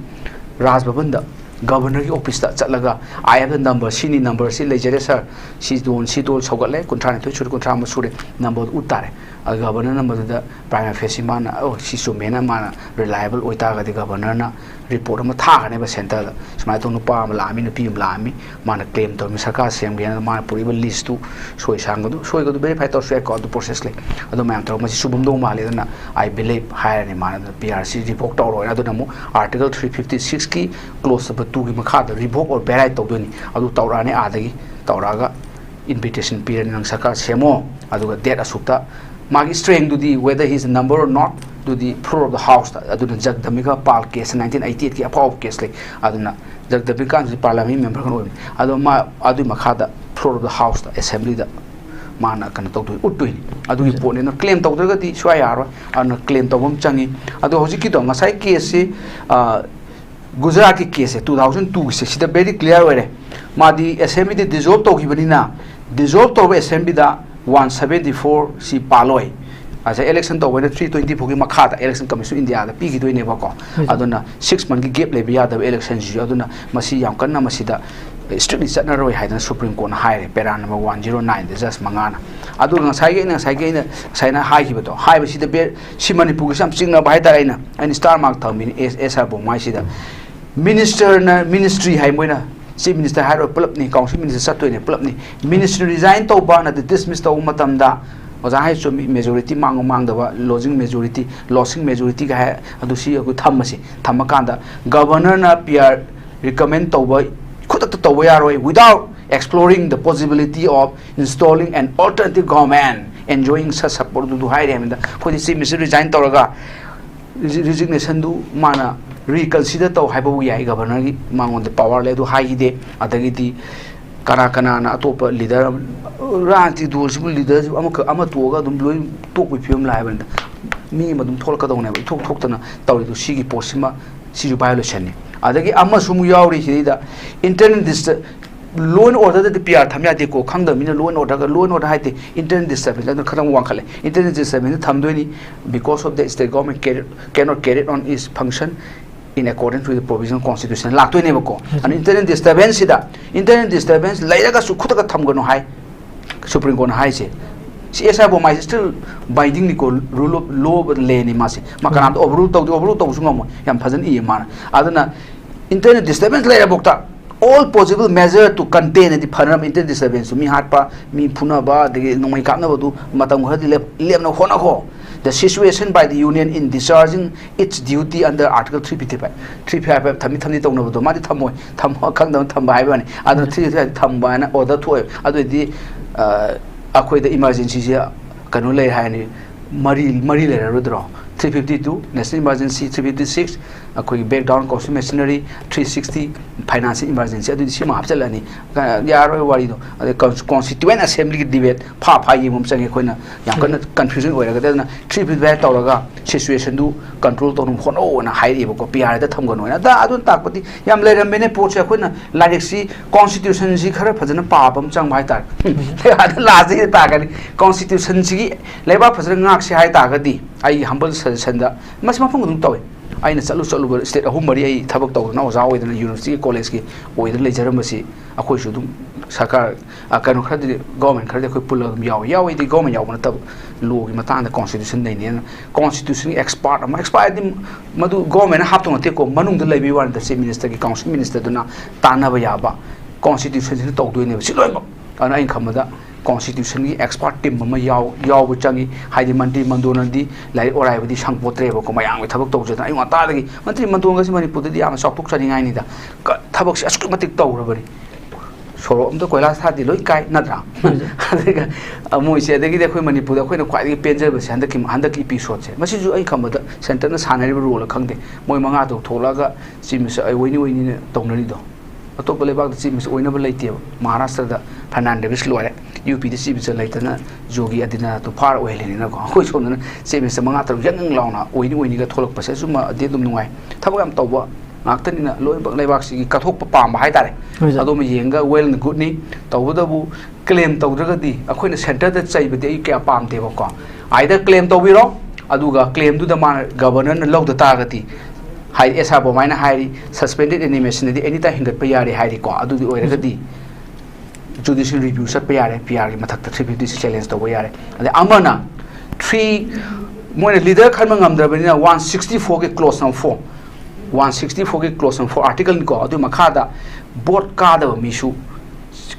ꯔꯥꯖ ꯚꯕꯟꯗ, governorꯒꯤ officeꯇ ꯆꯠꯂꯒ, "I have the number, ꯁꯤꯅꯤ number, ꯁꯤ ꯂꯩꯖꯔꯦ sir, ꯁꯤ ꯗꯣꯟ ꯁꯤ ꯗꯣꯜ ꯁꯧꯒꯠꯂꯦ, ꯀꯨꯟꯊ꯭ꯔꯥ ꯅꯤꯊꯣꯏ ꯁꯨꯔꯦ, ꯀꯨꯟꯊ꯭ꯔꯥ ꯑꯃ ꯁꯨꯔꯦ", numberꯗꯨ ꯎꯠ ꯇꯥꯔꯦ꯫ ꯑꯗꯨ governorꯅ ꯃꯗꯨꯗ prima facie ꯃꯥꯅ, "ꯑꯣ, ꯁꯤ ꯆꯨꯝꯃꯦꯅ" ꯃꯥꯅ reliable ꯑꯣꯏꯇꯥꯔꯒꯗꯤ governorꯅ report ꯑꯃ ꯊꯥꯒꯅꯦꯕ centreꯗ, "ꯁꯨꯃꯥꯏꯅ ꯇꯧ, ꯅꯨꯄꯥ ꯑꯃ ꯂꯥꯛꯑꯝꯃꯤ, ꯅꯨꯄꯤ ꯑꯃ ꯂꯥꯛꯑꯝꯃꯤ, ꯃꯥꯅ claim ꯇꯧꯔꯝꯃꯤ, ꯁꯔꯀꯥꯔ ꯁꯦꯝꯒꯦꯅ ꯃꯥꯅ ꯄꯨꯔꯛꯏꯕ listꯇꯨ ꯁꯣꯏ ꯁꯥꯡꯒꯗꯨ, ꯁꯣꯏꯒꯗꯨ verify ꯇꯧꯔꯁꯨ ꯌꯥꯏꯀꯣ, ꯑꯗꯨ process ꯂꯩ꯫ ꯑꯗꯨ ꯃꯌꯥꯝ ꯇꯧꯔꯒ ꯃꯁꯤ ꯆꯨꯝꯃꯝꯗꯧ ꯃꯥꯜꯂꯦ, ꯑꯗꯨꯅ I believe ꯍꯥꯏꯔꯅꯤ ꯃꯥꯅ, ꯑꯗꯨꯅ P R C revoke ꯇꯧꯔꯣꯏꯅ꯫ ꯑꯗꯨꯅ ꯑꯃꯨꯛ Article three fifty sixꯀꯤ clause number twoꯒꯤ ꯃꯈꯥꯗ revoke or vary ꯇꯧꯗꯣꯏꯅꯤ꯫ ꯑꯗꯨ ꯇꯧꯔꯛꯑꯅꯤ, ꯑꯥꯗꯒꯤ ꯇꯧꯔꯛꯑꯒ invitation ꯄꯤꯔꯅꯤ, "ꯅꯪ ꯁꯔꯀꯥꯔ ꯁꯦꯝꯃꯣ, ꯑꯗꯨꯒ date ꯑꯁꯨꯛꯇ", ꯃꯥꯒꯤ strengthꯗꯨꯗꯤ, whether he is a number or not, ꯑꯗꯨꯗꯤ floor of the houseꯇ꯫ ꯑꯗꯨꯅ ꯖꯒꯗꯝꯕꯤꯀꯥ ꯄꯥꯜ case nineteen eighty eightꯀꯤ ꯑꯐꯥꯎꯕ case ꯂꯩ꯫ ꯑꯗꯨꯅ ꯖꯒꯗꯝꯕꯤꯀꯥ ꯀꯥꯟꯁꯤ parliament member ꯈꯛ ꯑꯣꯏꯕꯅꯤ꯫ ꯑꯗꯣ ꯃꯥ ꯑꯗꯨꯒꯤ ꯃꯈꯥꯗ floor of the houseꯇ, assemblyꯗ ꯃꯥꯅ ꯀꯩꯅꯣ ꯇꯧꯗꯣꯏ, ꯎꯠꯇꯣꯏꯅꯤ꯫ ꯑꯗꯨꯒꯤ ꯄꯣꯠꯅꯤꯅ claim ꯇꯧꯗ꯭ꯔꯒꯗꯤ ꯁꯨꯡꯌꯥ ꯌꯥꯔꯣꯏ꯫ ꯑꯗꯨꯅ claim ꯇꯧꯕ ꯑꯃ ꯆꯪꯉꯤ꯫ ꯑꯗꯣ ꯍꯧꯖꯤꯛꯀꯤꯗꯣ, ꯉꯁꯥꯏ caseꯁꯤ, ꯑ, ꯒꯨꯖꯔꯥꯠꯀꯤ caseꯁꯦ, two thousand twoꯒꯤꯁꯦ, ꯁꯤꯗ very clear ꯑꯣꯏꯔꯦ꯫ ꯃꯥꯗꯤ assemblyꯗꯤ dissolve ꯇꯧꯈꯤꯕꯅꯤꯅ, dissolve ꯇꯧꯔꯕ assemblyꯗ one seventy four ꯁꯤ ꯄꯥꯜꯂꯣꯏ꯫ ꯉꯁꯥꯏ election ꯇꯧꯕꯅ three twenty fourꯒꯤ ꯃꯈꯥꯗ Election Commission of Indiaꯗ ꯄꯤꯈꯤꯗꯣꯏꯅꯦꯕꯀꯣ꯫ ꯎꯝ꯫ ꯑꯗꯨꯅ six monthꯒꯤ gap ꯂꯩꯕ ꯌꯥꯗꯕ electionꯁꯤꯁꯨ, ꯑꯗꯨꯅ ꯃꯁꯤ ꯌꯥꯝ ꯀꯟꯅ ꯃꯁꯤꯗ strictly ꯆꯠꯅꯔꯣꯏ ꯍꯥꯏꯗꯅ Supreme Courtꯅ ꯍꯥꯏꯔꯦ, para number one zero nineꯗ judge ꯃꯉꯥꯅ꯫ ꯑꯗꯨꯒ ꯉꯁꯥꯏꯒꯤ ꯑꯩꯅ, ꯉꯁꯥꯏꯒꯤ ꯑꯩꯅ ꯉꯁꯥꯏꯅ ꯍꯥꯏꯈꯤꯕꯗꯣ, ꯍꯥꯏꯕꯁꯤꯗ ꯕꯦ-, ꯁꯤ ꯃꯅꯤꯄꯨꯔꯒꯤꯁꯨ ꯌꯥꯝ ꯆꯤꯡꯅꯕ ꯍꯥꯏꯇꯥꯔꯦ꯫ ꯑꯩꯅ, ꯑꯩꯅ star mark ꯊꯝꯃꯤꯅꯤ ꯑꯦꯁ, ꯑꯦꯁ ꯑꯥꯔ ꯕꯣꯝꯃꯥꯏꯁꯤꯗ꯫ Ministerꯅ ministry ꯍꯥꯏ, ꯃꯣꯏꯅ chief minister ꯍꯥꯏꯔꯣꯏ, ꯄꯨꯂꯞꯅꯤ, council minister ꯆꯠꯇꯣꯏꯅꯦ, ꯄꯨꯂꯞꯅꯤ꯫ Minister resign ꯇꯧꯕ ꯅꯠꯇ꯭ꯔ dismiss ꯇꯧꯕ ꯃꯇꯝꯗ, ꯑꯣꯖꯥ ꯍꯥꯏ ꯆꯨꯝꯃꯤ, majority ꯃꯥꯡꯕ ꯃꯥꯡꯗꯕ, losing majority, losing majorityꯒ ꯍꯥꯏ, ꯑꯗꯨ ꯁꯤ ꯑꯩꯈꯣꯏ ꯊꯝꯃꯁꯤ꯫ ꯊꯝꯃꯀꯥꯟꯗ governorꯅ P R recommend ꯇꯧꯕ ꯈꯨꯗꯛꯇ ꯇꯧꯕ ꯌꯥꯔꯣꯏ, without exploring the possibility of installing an alternative government enjoying such support ꯑꯗꯨ ꯍꯥꯏꯔꯦ ꯍꯥꯏꯕꯗ, ꯑꯩꯈꯣꯏꯗꯤ chief minister resign ꯇꯧꯔꯒ resi-, resignation ꯗꯨ ꯃꯥꯅ ꯔꯤꯀꯟꯁꯤꯗꯔ ꯇꯧ ꯍꯥꯏꯕꯕꯨ ꯌꯥꯏ, ꯒꯕꯔꯅꯔꯒꯤ ꯃꯉꯣꯟꯗ ꯄꯋꯥꯔ ꯂꯩ, ꯑꯗꯨ ꯍꯥꯏꯈꯤꯗꯦ꯫ ꯑꯗꯒꯤꯗꯤ ꯀꯅꯥ ꯀꯅꯥꯅ ꯑꯇꯣꯞꯄ ꯂꯤꯗꯔ, ꯔꯥꯖꯅꯤꯇꯤ ꯗꯣꯜꯁꯤꯕꯨ ꯂꯤꯗꯔꯁꯤꯕꯨ ꯑꯃꯈꯛ ꯑꯃ ꯇꯣꯛꯑꯒ ꯑꯗꯨꯝ ꯂꯣꯏ ꯇꯣꯛꯄꯒꯤ ꯐꯤꯕꯝ ꯂꯥꯛꯑꯦꯕꯅꯤꯗ꯫ ꯃꯤ ꯑꯃ ꯑꯗꯨꯝ ꯊꯣꯛꯂꯛꯀꯗꯧꯅꯦꯕ, ꯏꯊꯣꯛ ꯊꯣꯛꯇꯅ ꯇꯧꯔꯤꯗꯣ ꯁꯤꯒꯤ ꯄꯣꯠꯁꯤꯃ, ꯁꯤꯁꯨ ꯚꯥꯏꯑꯣꯂꯦꯁꯟꯅꯤ꯫ ꯑꯗꯒꯤ ꯑꯃꯁꯨ ꯑꯃꯨꯛ ꯌꯥꯎꯔꯤ ꯁꯤꯗꯩꯗ, ꯏꯟꯇꯔꯅꯦꯜ ꯗꯤꯁꯇ ꯂꯣ ꯑꯦꯟ ꯑꯣꯔꯗꯔꯗꯗꯤ ꯄꯤ ꯑꯥꯔ ꯊꯝ ꯌꯥꯗꯦꯀꯣ, ꯈꯪꯗꯕ ꯃꯤꯅ ꯂꯣ ꯑꯦꯟ ꯑꯣꯔꯗꯔꯒ, ꯂꯣ ꯑꯦꯟ ꯑꯣꯔꯗꯔ ꯍꯥꯏꯗꯤ ꯏꯟꯇꯔꯅꯦꯜ ꯗꯤꯁꯇꯔꯕꯦꯟꯁ ꯑꯗꯨꯅ ꯈꯤꯇꯪ ꯋꯥꯡꯈꯠꯂꯦ꯫ ꯏꯟꯇꯔꯅꯦꯜ ꯗꯤꯁꯇꯔꯕꯦꯟꯁ ꯊꯝꯗꯣꯏꯅꯤ, because of the state government cannot carry on its function in accordance with the provision constitution ꯂꯥꯛꯇꯣꯏꯅꯦꯕꯀꯣ꯫ ꯑꯗꯨ ꯏꯟꯇꯔꯅꯦꯜ ꯗꯤꯁꯇꯔꯕꯦꯟꯁꯁꯤꯗ, ꯏꯟꯇꯔꯅꯦꯜ ꯗꯤꯁꯇꯔꯕꯦꯟꯁ ꯂꯩꯔꯒꯁꯨ ꯈꯨꯗꯛꯇ ꯊꯝꯒꯅꯨ ꯍꯥꯏ ꯁꯨꯄ꯭ꯔꯤꯝ ꯀꯣꯔꯠꯅ ꯍꯥꯏꯁꯦ꯫ ꯁꯤ ꯑꯦꯁ ꯑꯥꯏ ꯕꯣꯃꯥꯏꯁꯦ ꯁ꯭ꯇꯤꯜ ꯕꯥꯏꯟꯗꯤꯡꯅꯤꯀꯣ, ꯔꯨꯜ ꯑꯣꯐ ꯂꯣ ꯑꯣꯐ ꯂꯦꯅꯤ ꯃꯥꯁꯦ꯫ ꯃꯥ ꯀꯅꯥꯝꯇ ꯑꯣꯚꯔꯔꯨꯜ ꯇꯧꯗꯦ, ꯑꯣꯚꯔꯔꯨꯜ ꯇꯧꯕꯁꯨ ꯉꯝꯃꯣꯏ꯫ ꯌꯥꯝ ꯐꯖꯅ ꯏꯌꯦ ꯃꯥꯅ꯫ ꯑꯗꯨꯅ ꯏꯟꯇꯔꯅꯦꯜ ꯗꯤꯁꯇꯔꯕꯦꯟꯁ ꯂꯩꯔꯐꯥꯎꯗ all possible measure to contain ꯍꯥꯏꯗꯤ ꯐꯅꯅꯕ ꯏꯟꯇꯔꯅꯦꯜ ꯗꯤꯁꯇꯔꯕꯦꯟꯁꯁꯨ ꯃꯤ ꯍꯥꯠꯄ, ꯃꯤ ꯐꯨꯅꯕ, ꯑꯗꯒꯤ ꯅꯣꯡꯃꯩ ꯀꯥꯞꯅꯕꯗꯨ ꯃꯇꯝ ꯈꯔꯗꯤ ꯂꯦꯞ-, ꯂꯦꯞꯅꯕ ꯍꯣꯠꯅꯈꯣ꯫ The situation by the union in discharging its duty under Article three fifty-five, three fifty-five ꯊꯝꯃꯤ ꯊꯝꯗꯤ ꯇꯧꯅꯕꯗꯣ ꯃꯥꯗꯤ ꯊꯝꯃꯣꯏ, ꯊꯝꯃꯣ ꯈꯪꯗꯕꯅ ꯊꯝꯕ ꯍꯥꯏꯕ ꯋꯥꯅꯤ꯫ ꯑꯗꯨꯅ three fifty-five ꯊꯝꯕ ꯍꯥꯏꯅ ꯑꯣꯔꯗꯔ ꯊꯣꯛꯑꯦ꯫ ꯑꯗꯨꯑꯣꯏꯗꯤ, ꯑ, ꯑꯩꯈꯣꯏꯗ ꯏꯃꯥꯔꯖꯦꯟꯁꯤꯁꯦ ꯀꯩꯅꯣ ꯂꯩ ꯍꯥꯏꯔꯅꯤ, ꯃꯔꯤ, ꯃꯔꯤ ꯂꯩꯔꯔꯣꯏꯗ꯭ꯔꯣ? Three fifty-two national emergency, three fifty-six ꯑꯩꯈꯣꯏꯒꯤ breakdown of constitutional machinery, three sixty financial emergency, ꯑꯗꯨꯗꯤ ꯁꯤꯃ ꯍꯥꯞꯆꯤꯜꯂꯅꯤ꯫ ꯀ-, ꯌꯥꯔꯣꯏ ꯋꯥꯔꯤꯗꯣ꯫ ꯑꯗꯩ cons-, constituent assemblyꯒꯤ debate ꯐꯥ ꯐꯥ ꯌꯦꯡꯕ ꯑꯃ ꯆꯪꯉꯦ꯫ ꯑꯩꯈꯣꯏꯅ ꯌꯥꯝ ꯀꯟꯅ confusion ꯑꯣꯏꯔꯒꯗꯤ, ꯑꯗꯨꯅ three fifty-five ꯇꯧꯔꯒ situationꯗꯨ control ꯇꯧꯅꯕ ꯍꯣꯠꯅꯧꯑꯣꯅ ꯍꯥꯏꯔꯛꯑꯦꯕꯀꯣ, ꯄꯤ ꯑꯥꯔ ꯑꯥꯏꯗ ꯊꯝꯒꯅꯣ ꯍꯥꯏꯅ꯫ ꯑꯗ ꯑꯗꯨꯅ ꯇꯥꯛꯄꯗꯤ ꯌꯥꯝ ꯂꯩꯔꯝꯃꯦꯅꯦ ꯄꯣꯠꯁꯦ꯫ ꯑꯩꯈꯣꯏꯅ ꯂꯥꯏꯔꯤꯛꯁꯤ, constitutionꯁꯤ ꯈꯔ ꯐꯖꯅ ꯄꯥꯕ ꯑꯃ ꯆꯪꯕ ꯍꯥꯏꯇꯥꯔꯦ꯫ ꯎꯝ, ꯑꯗ ꯂꯥꯁꯇ ꯇꯥꯛꯀꯅꯤ꯫ Constitutionꯁꯤꯒꯤ ꯂꯩꯕꯥꯛ ꯐꯖꯅ ꯉꯥꯛꯁꯤ ꯍꯥꯏ ꯇꯥꯔꯒꯗꯤ, ꯑꯩꯒꯤ humble suggestionꯗ ꯃꯁꯤ ꯃꯐꯝ ꯈꯨꯗꯤꯡꯃꯛ ꯇꯧꯏ꯫ ꯑꯩꯅ ꯆꯠꯂꯨ ꯆꯠꯂꯨꯕ state ꯑꯍꯨꯝ ꯃꯔꯤ ꯑꯩ ꯊꯕꯛ ꯇꯧꯗꯅ ꯑꯣꯖꯥ ꯑꯣꯏꯗꯅ universityꯒꯤ collegeꯀꯤ ꯑꯣꯏꯗꯅ ꯂꯩꯖꯔꯝꯕꯁꯤ ꯑꯩꯈꯣꯏꯁꯨ ꯑꯗꯨꯝ ꯁꯔꯀꯥꯔ, ꯑ, ꯀꯩꯅꯣ ꯈꯔꯗꯤ, government ꯈꯔꯗꯤ ꯑꯩꯈꯣꯏ ꯄꯨꯜꯂꯒ ꯑꯗꯨꯝ ꯌꯥꯎꯏ꯫ ꯌꯥꯎꯏꯗꯤ government ꯌꯥꯎꯕ ꯅꯠꯇꯕ, lawꯒꯤ ꯃꯇꯥꯡꯗ constitution ꯂꯩꯅꯦꯅ constitutionꯒꯤ expert ꯑꯃ, expert ꯍꯥꯏꯗꯤ ꯃꯗꯨ governmentꯅ ꯍꯥꯞꯇꯧ ꯅꯠꯇꯦꯀꯣ, ꯃꯅꯨꯡꯗ ꯂꯩꯕꯒꯤ ꯋꯥꯅꯤꯗ, chief ministerꯒꯤ council ministerꯗꯨꯅ ꯇꯥꯟꯅꯕ ꯌꯥꯕ constitutionꯁꯤꯅ ꯇꯧꯗꯣꯏꯅꯦꯕ ꯁꯤ ꯂꯣꯏꯅꯃꯛ꯫ ꯑꯗꯨꯅ ꯑꯩꯅ ꯈꯟꯕꯗ constitutionꯒꯤ expert team ꯑꯃ ꯌꯥꯎ-, ꯌꯥꯎꯕ ꯆꯪꯉꯤ꯫ ꯍꯥꯏꯗꯤ ꯃꯟꯇ꯭ꯔꯤ ꯃꯟꯗꯣꯟꯅꯗꯤ ꯂꯥꯏꯔꯤꯛ ꯑꯣꯔꯥꯏꯕꯗꯤ ꯁꯪꯄꯣꯠꯇ꯭ꯔꯦꯕꯀꯣ, ꯃꯌꯥꯝꯒꯤ ꯊꯕꯛ ꯇꯧꯖꯗꯅ꯫ ꯑꯌꯨꯛ ꯉꯟꯇꯥꯗꯒꯤ ꯃꯟꯇ꯭ꯔꯤ ꯃꯟꯗꯣꯟꯒꯁꯤ ꯃꯅꯤꯄꯨꯔꯗꯗꯤ ꯌꯥꯝꯅ ꯆꯥꯎꯊꯣꯛꯆꯅꯤꯡꯉꯥꯏꯅꯤꯗ꯫ ꯀ-, ꯊꯕꯛꯁꯦ ꯑꯁꯨꯛꯀꯤ ꯃꯇꯤꯛ ꯇꯧꯔꯕꯅꯤ꯫ ꯁꯣꯔꯣꯛ ꯑꯝꯗ ꯀꯣꯏꯂꯥꯁ ꯊꯥꯗꯤ ꯂꯣꯏ ꯀꯥꯏ, ꯅꯠꯇ꯭ꯔꯥ? ꯑꯗꯨꯒ, ꯑ, ꯃꯣꯏꯁꯦ, ꯑꯗꯒꯤꯗꯤ ꯑꯩꯈꯣꯏ ꯃꯅꯤꯄꯨꯔꯗ ꯑꯩꯈꯣꯏꯅ ꯈ꯭ꯋꯥꯏꯗꯒꯤ ꯄꯦꯟꯖꯕꯁꯦ ꯍꯟꯗꯛꯀꯤ, ꯍꯟꯗꯛꯀꯤ ꯏꯄꯤꯁꯣꯠꯁꯦ, ꯃꯁꯤꯁꯨ ꯑꯩ ꯈꯟꯕꯗ ꯁꯦꯟꯇꯔꯅ ꯁꯥꯟꯅꯔꯤꯕ ꯔꯣꯜꯂ ꯈꯪꯗꯦ, ꯃꯣꯏ ꯃꯉꯥ ꯇꯔꯨꯛ ꯊꯣꯛꯂꯛꯑꯒ ꯆꯤꯞ ꯃꯤꯅꯤꯁꯇꯔ ꯑꯩ ꯑꯣꯏꯅꯤ ꯑꯣꯏꯅꯤꯅ ꯇꯧꯅꯔꯤꯗꯣ꯫ ꯑꯇꯣꯞꯄ ꯂꯩꯕꯥꯛꯇ ꯆꯤꯞ ꯃꯤꯅꯤꯁꯇꯔ ꯑꯣꯏꯅꯕ ꯂꯩꯇꯦꯕ꯫ ꯃꯍꯥꯔꯥꯁꯇ꯭ꯔꯗ ꯐꯔꯅꯥꯟꯗꯦꯕꯤꯁ ꯂꯣꯏꯔꯦ, ꯌꯨ ꯄꯤꯗ ꯆꯤꯞ ꯃꯤꯅꯤꯁꯇꯔ ꯂꯩꯇꯅ ꯖꯣꯒꯤ ꯑꯗꯤꯅꯥꯅꯥꯊꯇꯣ ꯐꯥꯔ ꯑꯣꯏꯍꯜꯂꯤꯅꯤꯅꯀꯣ꯫ ꯑꯩꯈꯣꯏ ꯁꯣꯝꯗꯅ ꯆꯤꯞ ꯃꯤꯅꯤꯁꯇꯔ ꯃꯉꯥ ꯇꯔꯨꯛ ꯌꯪ ꯌꯪ ꯂꯥꯎꯅ ꯑꯣꯏꯅꯤ ꯑꯣꯏꯅꯤꯒ ꯊꯣꯛꯂꯛꯄꯁꯦ, ꯑꯁꯨꯝꯕꯗꯤ ꯑꯗꯨꯝ ꯅꯨꯡꯉꯥꯏ꯫ ꯊꯕꯛ ꯌꯥꯝ ꯇꯧꯕ ꯉꯥꯛꯇꯅꯤꯅ ꯂꯣꯏꯅꯃꯛ ꯂꯩꯕꯥꯛꯁꯤꯒꯤ ꯀꯠꯊꯣꯛꯄ ꯄꯥꯝꯕ ꯍꯥꯏꯇꯥꯔꯦ꯫ ꯍꯣꯏ, ꯁꯥꯔ꯫ ꯑꯗꯨꯝꯕ ꯌꯦꯡꯉꯒ well and goodꯅꯤ꯫ ꯇꯧꯕꯇꯕꯨ claim ꯇꯧꯗ꯭ꯔꯒꯗꯤ ꯑꯩꯈꯣꯏꯅ ꯁꯦꯟꯇꯔꯗ ꯆꯩꯕꯗꯤ ꯑꯩ ꯀꯌꯥ ꯄꯥꯝꯗꯦꯕꯀꯣ꯫ Either claim ꯇꯧꯕꯤꯔꯣ, ꯑꯗꯨꯒ claimꯗꯨꯗ ꯃꯥꯅ, ꯒꯕꯔꯅꯔꯅ ꯂꯧꯗ ꯇꯥꯔꯒꯗꯤ, ꯍꯥꯏꯗꯤ ꯑꯦꯁ ꯑꯥꯔ ꯕꯣꯃꯥꯏꯅ ꯍꯥꯏꯔꯤ, suspended animationꯗꯤ anytime ꯍꯤꯡꯒꯠꯄ ꯌꯥꯔꯦ ꯍꯥꯏꯔꯤꯀꯣ꯫ ꯑꯗꯨꯗꯤ ꯑꯣꯏꯔꯒꯗꯤ judicial review ꯆꯠꯄ ꯌꯥꯔꯦ, ꯄꯤ ꯑꯥꯔꯒꯤ ꯃꯊꯛꯇ three fifty six challenge ꯇꯧꯕ ꯌꯥꯔꯦ꯫ ꯑꯗꯩ ꯑꯃꯅ three, ꯃꯣꯏꯅ leader ꯈꯟꯕ ꯉꯝꯗ꯭ꯔꯕꯅꯤꯅ one sixty fourꯒꯤ clause number four, one sixty fourꯒꯤ clause number four articleꯅꯤꯀꯣ, ꯑꯗꯨꯒꯤ ꯃꯈꯥꯗ vote ꯀꯥꯗꯕ ꯃꯤꯁꯨ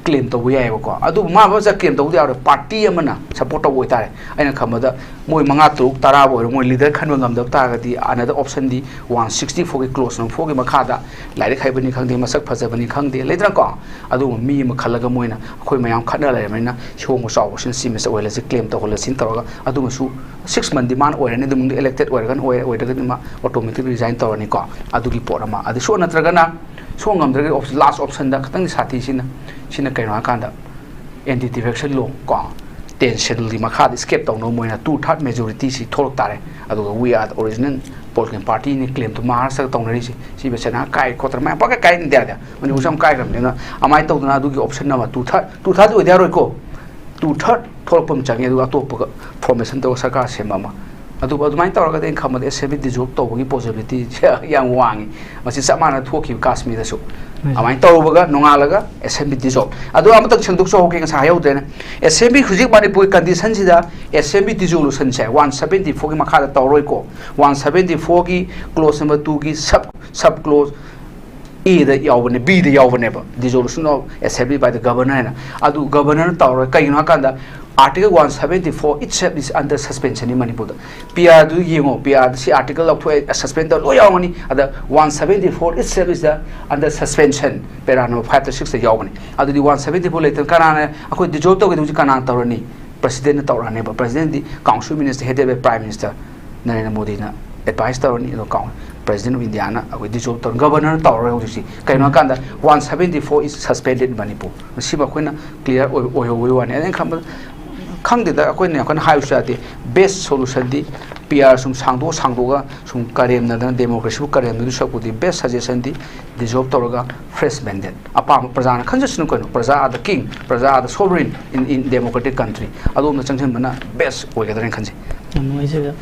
claim ꯇꯧꯕ ꯌꯥꯏꯑꯕꯀꯣ꯫ ꯑꯗꯨꯕꯨ ꯃꯥ ꯃꯆꯥ claim ꯇꯧꯕꯗꯤ ꯌꯥꯔꯣꯏ, party ꯑꯃꯅ support ꯇꯧꯕ ꯑꯣꯏꯇꯥꯔꯦ꯫ ꯑꯩꯅ ꯈꯟꯕꯗ ꯃꯣꯏ ꯃꯉꯥ ꯇꯔꯨꯛ ꯇꯔꯥꯕꯨ ꯑꯣꯏꯔꯣ, ꯃꯣꯏ leader ꯈꯟꯕ ꯉꯝꯗꯕ ꯇꯥꯔꯒꯗꯤ another optionꯗꯤ one sixty fourꯒꯤ clause number fourꯒꯤ ꯃꯈꯥꯗ ꯂꯥꯏꯔꯤꯛ ꯍꯩꯕꯅꯤ ꯈꯪꯗꯦ, ꯃꯁꯛ ꯐꯖꯕꯅꯤ ꯈꯪꯗꯦ, ꯂꯩꯗꯅꯀꯣ, ꯑꯗꯨꯒꯨꯝꯕ ꯃꯤ ꯑꯃ ꯈꯜꯂꯒ ꯃꯣꯏꯅ ꯑꯩꯈꯣꯏ ꯃꯌꯥꯝ ꯈꯠꯅ ꯂꯩꯔꯕꯅꯤꯅ ꯁꯤꯍꯣꯡꯕ ꯆꯥꯎꯕꯁꯤꯅ ꯆꯤꯞ ꯃꯤꯅꯤꯁꯇꯔ ꯑꯣꯏꯍꯜꯂꯁꯤ, claim ꯇꯧꯍꯜꯂꯁꯤꯅ ꯇꯧꯔꯒ ꯑꯗꯨꯃꯁꯨ six monthꯗꯤ ꯃꯥꯅ ꯑꯣꯏꯔꯅꯤ, ꯑꯗꯨ ꯃꯅꯨꯡꯗ elected ꯑꯣꯏꯔꯒꯅ ꯑꯣꯏꯔꯦ, ꯑꯣꯏꯗ꯭ꯔꯒꯗꯤ ꯃꯥ automatic resign ꯇꯧꯔꯅꯤꯀꯣ꯫ ꯑꯗꯨꯒꯤ ꯄꯣꯠ ꯑꯃ꯫ ꯑꯗꯨ ꯁꯣ ꯅꯠꯇ꯭ꯔꯒꯅ ꯁꯣ ꯉꯝꯗ꯭ꯔꯒꯗꯤ last optionꯗ ꯈꯤꯇꯪꯗꯤ ꯁꯥꯊꯤꯁꯤꯅ, ꯁꯤꯅ ꯀꯩꯅꯣ ꯍꯥꯏꯀꯥꯟꯗ anti defection law ꯀꯣ, ten scheduleꯒꯤ ꯃꯈꯥꯗ escape ꯇꯧꯅꯕ ꯃꯣꯏꯅ two third majorityꯁꯤ ꯊꯣꯛꯂꯛ ꯇꯥꯔꯦ꯫ ꯑꯗꯨꯒ we are the original political partyꯅꯤ claimꯗꯣ ꯃꯍꯥꯔꯥꯁꯇ꯭ꯔꯗ ꯇꯧꯅꯔꯤꯁꯦ꯫ ꯁꯤ ꯕꯦꯁꯦꯅꯥ ꯀꯥꯏ ꯈꯣꯠꯇꯅ ꯃꯌꯥꯝ ꯄꯪꯀꯥꯏ ꯀꯥꯏ ꯏꯟꯗꯤꯌꯥꯗ꯫ ꯃꯅꯤꯄꯨꯔꯁꯨ ꯌꯥꯝ ꯀꯥꯏꯈ꯭ꯔꯕꯅꯤꯅ ꯑꯗꯨꯃꯥꯏꯅ ꯇꯧꯗꯅ ꯑꯗꯨꯒꯤ option ꯑꯃ two third, two third ꯑꯣꯏꯗꯤ ꯌꯥꯔꯣꯏꯀꯣ꯫ Two third ꯊꯣꯛꯂꯛꯄ ꯑꯃ ꯆꯪꯉꯦ, ꯑꯗꯨꯒ ꯑꯇꯣꯞꯄꯒ formation ꯇꯧꯔꯒ ꯁꯔꯀꯥꯔ ꯁꯦꯝꯕ ꯑꯃ꯫ ꯑꯗꯨꯕꯨ ꯑꯗꯨꯃꯥꯏꯅ ꯇꯧꯔꯒꯗꯤ ꯑꯩꯅ ꯈꯟꯕꯗ assembly dissolve ꯇꯧꯕꯒꯤ possibilityꯁꯦ ꯌꯥꯝ ꯋꯥꯡꯉꯤ꯫ ꯃꯁꯤ ꯆꯞ ꯃꯥꯟꯅ ꯊꯣꯛꯈꯤꯕ ꯀꯥꯁꯃꯤꯔꯗꯁꯨ꯫ ꯎꯝ꯫ ꯑꯗꯨꯃꯥꯏꯅ ꯇꯧꯔꯨꯕꯒ ꯅꯣꯡꯉꯥꯜꯂꯒ assembly dissolve꯫ ꯑꯗꯣ ꯑꯃꯇꯪ ꯁꯦꯡꯗꯣꯛꯆꯍꯧꯒꯦ, ꯉꯁꯥꯏ ꯍꯥꯏꯍꯧꯗ꯭ꯔꯦꯅꯦ꯫ Assembly ꯍꯧꯖꯤꯛ ꯃꯅꯤꯄꯨꯔꯒꯤ conditionꯁꯤꯗ assembly dissolutionꯁꯦ one seventy fourꯒꯤ ꯃꯈꯥꯗ ꯇꯧꯔꯣꯏꯀꯣ꯫ One seventy fourꯒꯤ clause number twoꯒꯤ sub, sub clause ꯑꯦꯗ ꯌꯥꯎꯕꯅꯦ, ꯕꯤꯗ ꯌꯥꯎꯕꯅꯦꯕ, dissolution of assembly by the governor ꯍꯥꯏꯅ꯫ ꯑꯗꯨ governorꯅ ꯇꯧꯔꯣꯏ꯫ ꯀꯩꯒꯤꯅꯣ ꯍꯥꯏꯀꯥꯟꯗ Article one seventy four itself is under suspension in ꯃꯅꯤꯄꯨꯔꯗ꯫ ꯄꯤ ꯑꯥꯔꯗꯨ ꯌꯦꯡꯉꯣ, ꯄꯤ ꯑꯥꯔꯗ ꯁꯤ article ꯂꯧꯊꯣꯛꯑꯦ, suspend ꯇꯧꯔ ꯂꯣꯏ ꯌꯥꯎꯔꯝꯒꯅꯤ꯫ ꯑꯗ one seventy four itself is the under suspension, para number five ꯇ six ꯇ ꯌꯥꯎꯕꯅꯤ꯫ ꯑꯗꯨꯗꯤ one seventy four ꯂꯩꯇꯅ ꯀꯅꯥꯅ ꯑꯩꯈꯣꯏ dissolve ꯇꯧꯒꯦꯗ ꯍꯧꯖꯤꯛ ꯀꯅꯥꯅ ꯇꯧꯔꯅꯤ? Presidentꯅ ꯇꯧꯔꯛꯑꯅꯦꯕ꯫ Presidentꯗꯤ council minister headed by Prime Minister Narendra ꯃꯣꯗꯤꯅ advice ꯇꯧꯔꯅꯤ꯫ ꯑꯗꯣ President of Indiaꯅ ꯑꯩꯈꯣꯏ dissolve ꯇꯧꯔꯅꯤ꯫ Governorꯅ ꯇꯧꯔꯔꯣꯏ ꯍꯧꯖꯤꯛꯁꯤ꯫ ꯀꯩꯅꯣ ꯍꯥꯏꯀꯥꯟꯗ one seventy four is suspended in Manipur꯫ ꯃꯁꯤꯃ ꯑꯩꯈꯣꯏꯅ clear ꯑꯣꯏ-, ꯑꯣꯏꯍꯧꯕꯒꯤ ꯋꯥꯅꯤ꯫ ꯑꯩꯅ ꯈꯟꯕꯗ, ꯈꯪꯗꯦꯗ, ꯑꯩꯈꯣꯏꯅ ꯌꯥꯝ ꯀꯟꯅ ꯍꯥꯏꯕꯁꯨ ꯌꯥꯗꯦ꯫ Best solutionꯗꯤ ꯄꯤ ꯑꯥꯔ ꯁꯨꯝ ꯁꯥꯡꯗꯣꯛꯑ ꯁꯥꯡꯗꯣꯛꯑꯒ ꯁꯨꯝ ꯀꯔꯦꯝꯅꯗꯅ, democracyꯕꯨ ꯀꯔꯦꯝꯅꯗꯣꯏ ꯁꯔꯨꯛꯄꯨꯗꯤ best suggestionꯗꯤ dissolve ꯇꯧꯔꯒ fresh mandate, ꯑꯄꯥꯝꯕ ꯄ꯭ꯔꯖꯥꯅ ꯈꯟꯖꯁꯅꯨ ꯀꯩꯅꯣ, ꯄ꯭ꯔꯖꯥ are the king, ꯄ꯭ꯔꯖꯥ are the sovereign in, in democratic country꯫ ꯑꯗꯣꯝꯗ ꯆꯪꯁꯤꯟꯕꯅ best ꯑꯣꯏꯒꯗ꯭ꯔꯥꯅ ꯈꯟꯖꯩ꯫ ꯌꯥꯝ ꯅꯨꯡꯉꯥꯏꯖꯔꯦ꯫